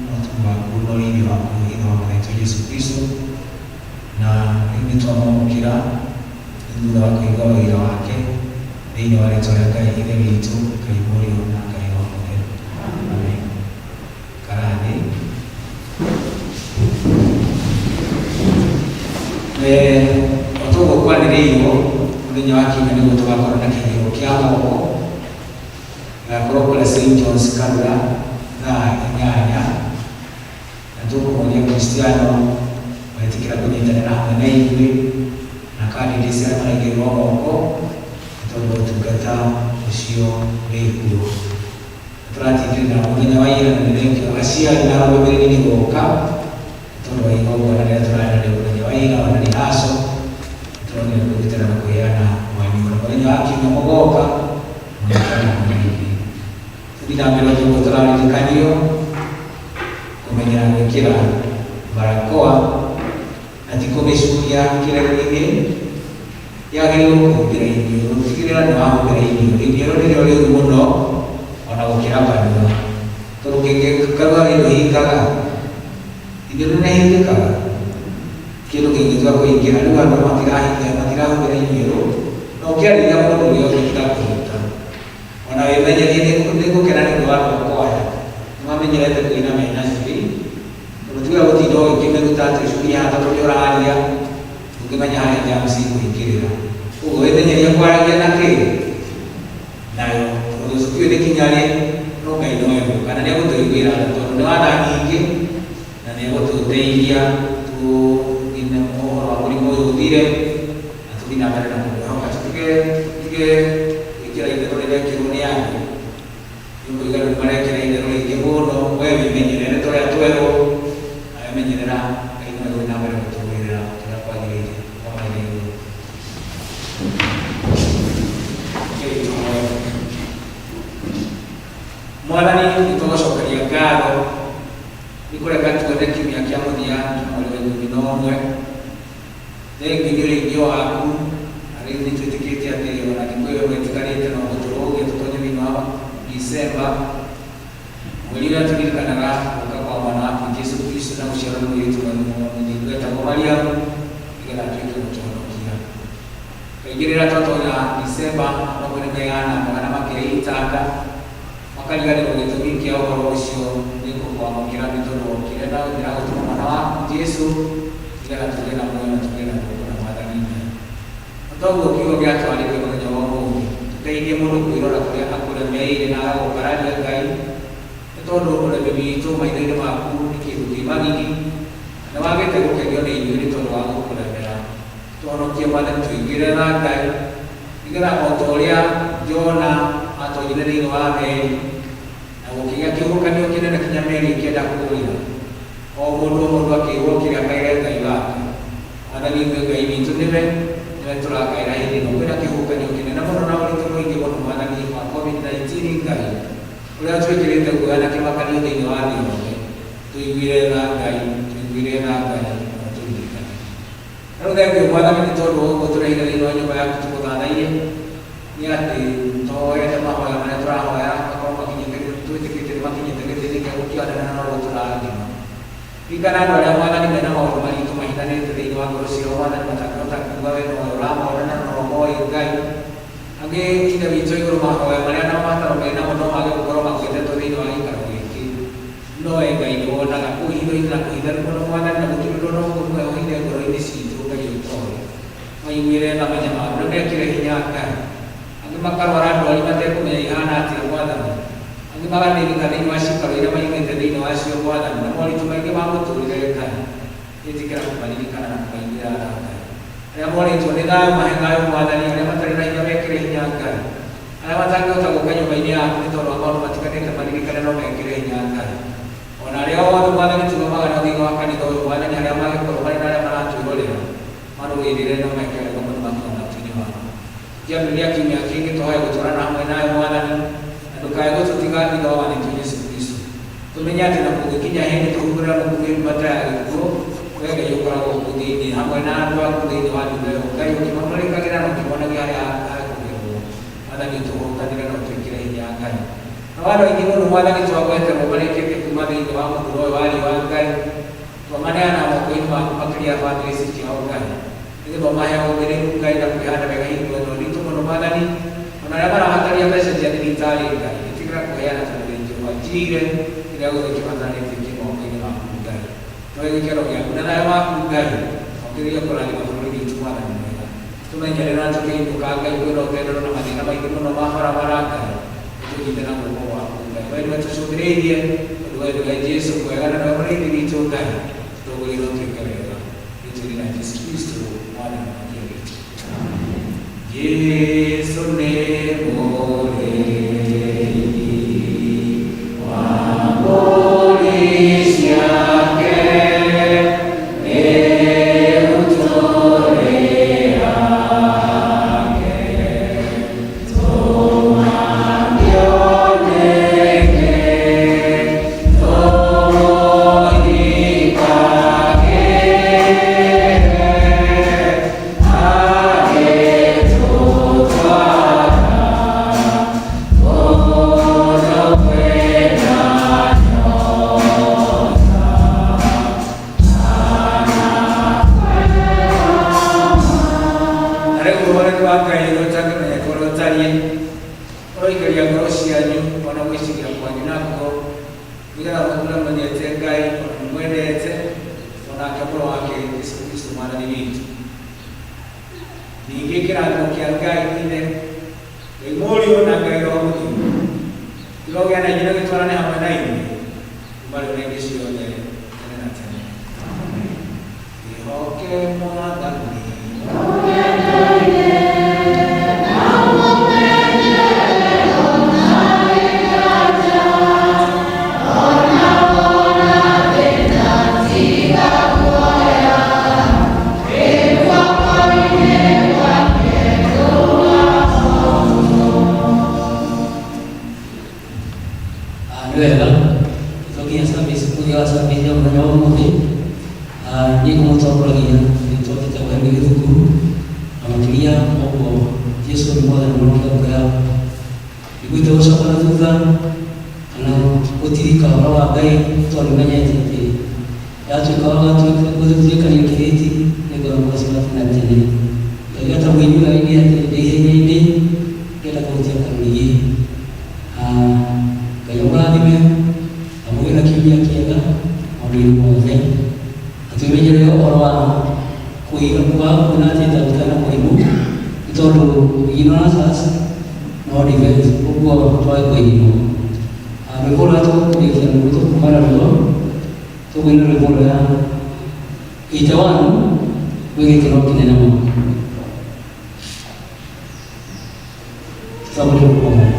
na ũtugi waku na ũrĩithio waku Ithe wa Mwathani witũ Jesu Kristo. Na rĩu nĩtwamwamũkĩra thutha wa kũigua ũira wake thĩinĩ wa rĩtwa rĩa Ngai Ithe witũ, Ngai Mũriũ na Ngai Roho Mũtheru. Amen. Ikara thĩ. O ta ũguo kwanĩrĩirwo mũthenya wa kiumia nĩguo tũgakorwo na kĩheo kĩa moko gĩgakorwo kũrĩa St John's Karura thaa 8 na tũkũmoria Kristiano metĩkĩra kũnyitanĩra hamwe na ithuĩ na candidates arĩa maraigĩrĩrwo moko nĩ tondũ ũtungata ũcio wĩ kuo. Nĩ tũratindĩrĩra mũthenya wa ira na nĩ thengiũ aciari na arũgamĩrĩri nĩ gũka nĩ tondũ wa igongona rĩrĩa tũrarĩ narĩo mũthenya wa ira ona rehearsal nĩ tũronire kwĩrutĩra na kũheana wanyu na mũthenya wa kiumia mũgoka mũnyitanĩre hamwe na ithuĩ. Tũthiĩ na mbere ũguo tũraririkanio kũmenyera gwĩkĩra barakoa na ti kũmĩcuria kĩreru-inĩ yagĩrĩirwo kũhumbĩra iniũrũ tigĩrĩra nĩ wahumbĩra iniũrũ iniũrũ nĩrĩo rĩũru mũno ona gũkĩra kanua tondũ kanua rĩndũhingaga iniũrũ nĩrĩhingĩkaga kĩndũ kĩngĩtua kũingĩra rĩu andũ matirahinga matirahumbĩra iniũrũ na ũkĩarĩria mũndũ ũrĩa ũngĩ tiga kũruta ona wĩmenyerie nĩngũkena nĩ ũndũ wa andũ a kwaya nĩmamenyerete kũina mena curi tondũ tiga gũtinda ũgĩkĩmĩruta atĩ ũcurie haha tondũ nĩ ũraria ndũngĩmenya harĩa germs ikũingĩrĩra koguo wĩmenyerie kwaragia na kĩ nayo tondũ tũtiũĩ nĩ kinya rĩ no Ngai no egũka na nĩegũtũiguĩra tha tondũ nĩ wa tha nyingĩ na nĩegũtũteithia tũnine ũhoro wa mũrimũ ũyũ ũthire na tũthiĩ na mbere na kũmwĩhoka tũtige tũtige gwĩkĩra itherũ rĩrekĩrwo nĩ andũ nĩũkũigua andũ nĩmarekĩra itherũ rĩingĩ mũno we wĩmenyerere tũrĩa twerwo na wemenyerera Ngai no egũthiĩ na mbere gũtũrũĩrĩra ũrĩa kwagĩrĩire kwa maithe igũrũ. Rekei tũhoe. Mwathani Ũkũreka tuone kiumia kĩa mũthia kĩa mweri wa 11. Thengiũ nĩ ũrĩithio waku, na rĩu nĩ twĩtĩkĩtie atĩ ona thikũ ĩyo ĩmwe ĩtigarĩte no gũtũrũgia tũtonye thĩinĩ wa Disemba, mweri ũrĩa tũririkanaga gũka kwa mwana waku Jesu Kristo na gũciarwo nĩ mũirĩtu mũthingu etagwo Mariamu nĩgetha atuĩke gũtũhonokia. Kaingĩ rĩrĩa twatonya Disemba, andũ amwe nĩ meyanangaga na makeitanga, makariganĩrwo gĩtũmi kĩa ũhoro ũcio nĩ gũkwamũkĩra nĩ tondũ wokire na njĩra ya gũtũma mwana waku Jesu nĩgetha tũgĩe na muoyo na tũgĩe na guoko na Mwathani Ngai. Na toguo kiugo gĩatwarĩrio mũthenya wa ũmũthĩ, tũteithie mũndũ kwĩrora kũrĩa akũremeire na agagũkararia Ngai, nĩ tondũ ũremi witũ maitho-inĩ maku nĩ kĩndũ kĩ magigi, na nĩ wagĩte gũkenio nĩ ithuĩ nĩ tondũ wa gũkũremera. Tũhonokie Mwathani, tũiguĩre tha Ngai, nĩgetha o ta ũrĩa Jona aatonyire thĩinĩ wa meri, na gũkĩgĩa kĩhuhũkanio kĩnene kinya meri ĩkĩenda kũũrĩra, o mũndũ o mũndũ akĩĩrwo kĩrĩa akaĩre Ngai wake. Mwathani ithuĩ Ngai witũ nĩwe, nĩwe tũrakaĩra hĩndĩ ĩno kwĩna kĩhuhũkanio kĩnene mũno na ũritũ mũingĩ mũno Mwathani wa COVID-19 Ngai, ũrĩa ũtwĩkĩrĩte guoya na kĩmakanio thĩinĩ wa thĩ yothe. Tũiguĩre tha Ngai, tũiguĩre tha Ngai, na ũtũririkane. Na rĩu thengiũ Mwathani nĩ tondũ wa ũguo tũreheire thĩinĩ wa nyũmba yaku tũgũthathaiye, nĩ atĩ tũhoete mahoya marĩa tũrahoya makorwo makinyĩte, twĩtĩkĩtie nĩ makinyĩte gĩtĩ-inĩ gĩaku kĩa ũnene na noguo tũrathima. Ririkana andũ arĩa Mwathani mena maũndũ maritũ mahithanĩte thĩinĩ wa ngoro ciao Mwathani matangĩhota kuuga we nowe ũramona na nowe ũmoĩ Ngai. Angĩ Ithe witũ wa igũrũ mahoya marĩa na mabataro menamo no mage gũkorwo magwetetwo thĩinĩ wa gĩikaro gĩkĩ. No we Ngai nĩ wonaga kũu hitho-inĩ na kũhitharu mũno Mwathani na gũtirĩ ũndũ ona ũmwe ũhithe ngoro-inĩ citũ Ngai ũtoĩ. Maiguĩre tha manyamaro na mekĩre hinya Ngai. Angĩ makarwara ndwari matekũmenya ihana atĩa Mwathani. Angĩ magathĩnĩka thĩinĩ wa ciikaro iria maimĩte thĩinĩ wacio Mwathani na moritũ maingĩ ma mũtũrĩre Ngai. Ĩtĩkĩra kũmaririkana na kũmaiguĩra tha Ngai. Arĩa morĩtwo nĩ thayũ mahe thayũ Mwathani, arĩa matarĩ na hinya mekĩre hinya Ngai. Arĩa matangĩhota gũka nyũmba-inĩ yaku nĩ tondũ wa maũndũ matiganĩte maririkane no mekĩre hinya Ngai. O na arĩa othe Mwathani tũthomaga nao thĩinĩ wa kanitha ũyũ Mwathani harĩa mangĩkorwo marĩ na arĩa maratwĩrorera marũĩrĩre no meke wega mũno makinya matu-inĩ maku. Tũkĩambĩrĩria kiumia kĩngĩ tũhoe gũtwarana hamwe nawe Mwathani na ndũkae gũtũtiga thutha wa Mwathani witũ Jesu Kristo. Tũmenye atĩ na kũngĩkinya hĩndĩ tũhumbũre mũkuhĩ mbata ya gĩkuũ, wee Ngai ũkoragwo kũu thĩinĩ hamwe na andũ aku thĩinĩ wa nyũmba ĩyo Ngai ũkĩmamũrĩkagĩra na ũkĩmonagia harĩa hekũgerwo. Mwathani ũtũhũtanĩre na ũtwĩkĩre hinya Ngai. Nao andũ aingĩ mũno Mwathani twagweterwo marĩkĩtie kuma thĩinĩ wa mũhuro ũyũ wa riũa Ngai, twamaneana moko-inĩ maku makĩria bamĩrĩ ici ciao Ngai, nĩgetha ũmahe ũmĩrĩru Ngai na kwĩhanda wega hingo ĩno nditũ mũno Mwathani, ona arĩa marabataria mbeca cia thibitarĩ Ngai, ĩtĩkĩra kũheana tondũ wĩ Jehova Jireh, kĩrĩa gĩothe kĩbataranĩtie kĩ moko-inĩ maku Ngai. Tũhe gĩkeno gĩaku na thayũ waku Ngai, na ũkĩrĩrĩrie kũrathima bũrũri witũ Mwathani mwega. Tũmenyerere na tũkĩinũka Ngai kwĩna ũtendero na mathĩna maingĩ mũno ma barabara Ngai, ũtũnyite na guoko gwaku Ngai. Wee nĩwe tũcũthĩrĩirie, tondũ wee nĩwe Jesu mwega na nĩwe mũrĩithi witũ Ngai, tũtongorie na ũtwĩke wega. Rĩtwa-inĩ rĩa Jesu Kristo Mwathani na Mũhonokia witũ. Jesu nĩ mũrĩithi wa mbũri ciake, rĩu tũrĩ ake. Tũmakio nĩkĩ tũmũthikagĩre agĩtũtwara kũndũ kwĩna nyota. Na rĩu ũhoreri wa Ngai ũrĩa ũtangĩmenyeka ũrĩa ũtariĩ, ũroikaria ngoro cianyu o na gwĩciria kwanyu nakuo, nĩgetha mũtũũre mũmenyete Ngai o na mũmwendete, o nake Mũrũ wake Jesu Kristo Mwathani witũ. Ningĩ kĩrathimo kĩa Ngai Ithe, Ngai Mũriũ na Ngai Roho Mũtheru kĩrogĩa na inyuĩ na gĩtwarane hamwe na inyuĩ kuma rĩu na hĩndĩ ciothe tene na tene. Wĩhoke Mwathani. Nĩ wega. Tũcoke Twakinya service mũthia wa service ya mũthenya wa ũmũthĩ. Niĩ ngũmũtongoragia rĩtwa njĩtagwo Henry Gĩthuku, na makĩria ũguo Jesũ nĩ mwathani mũno ngoro yakwa. Ndigwĩte gũcoka na thutha kana gũtirika ũhoro wa Ngai, tondũ nĩmenyete atĩ yatuĩka gũtuĩkania kĩrĩti nĩngorwo mũciĩ wa tene na tene. Ngai ata mũini ũrĩa wainire atĩ ndĩ ihenya-inĩ ngĩenda kũhutia karũrigi. Ngai amũrathime na mũgĩe na kiumia kĩega maũndũ-inĩ mothe, na twĩmenyerere ũhoro wa kũiga kwaga kuona atĩ ta gũtarĩ na mũrimũ, nĩ tondũ ignorance has no defense, ũguo twage kũigwo. Rwĩmbo rũrĩa tũkũrĩkia naruo tũkuma naruo tũkũina rwĩmbo rũrĩa 81 rwĩ gĩkeno kĩnene mũno. Tũtambũre guoko.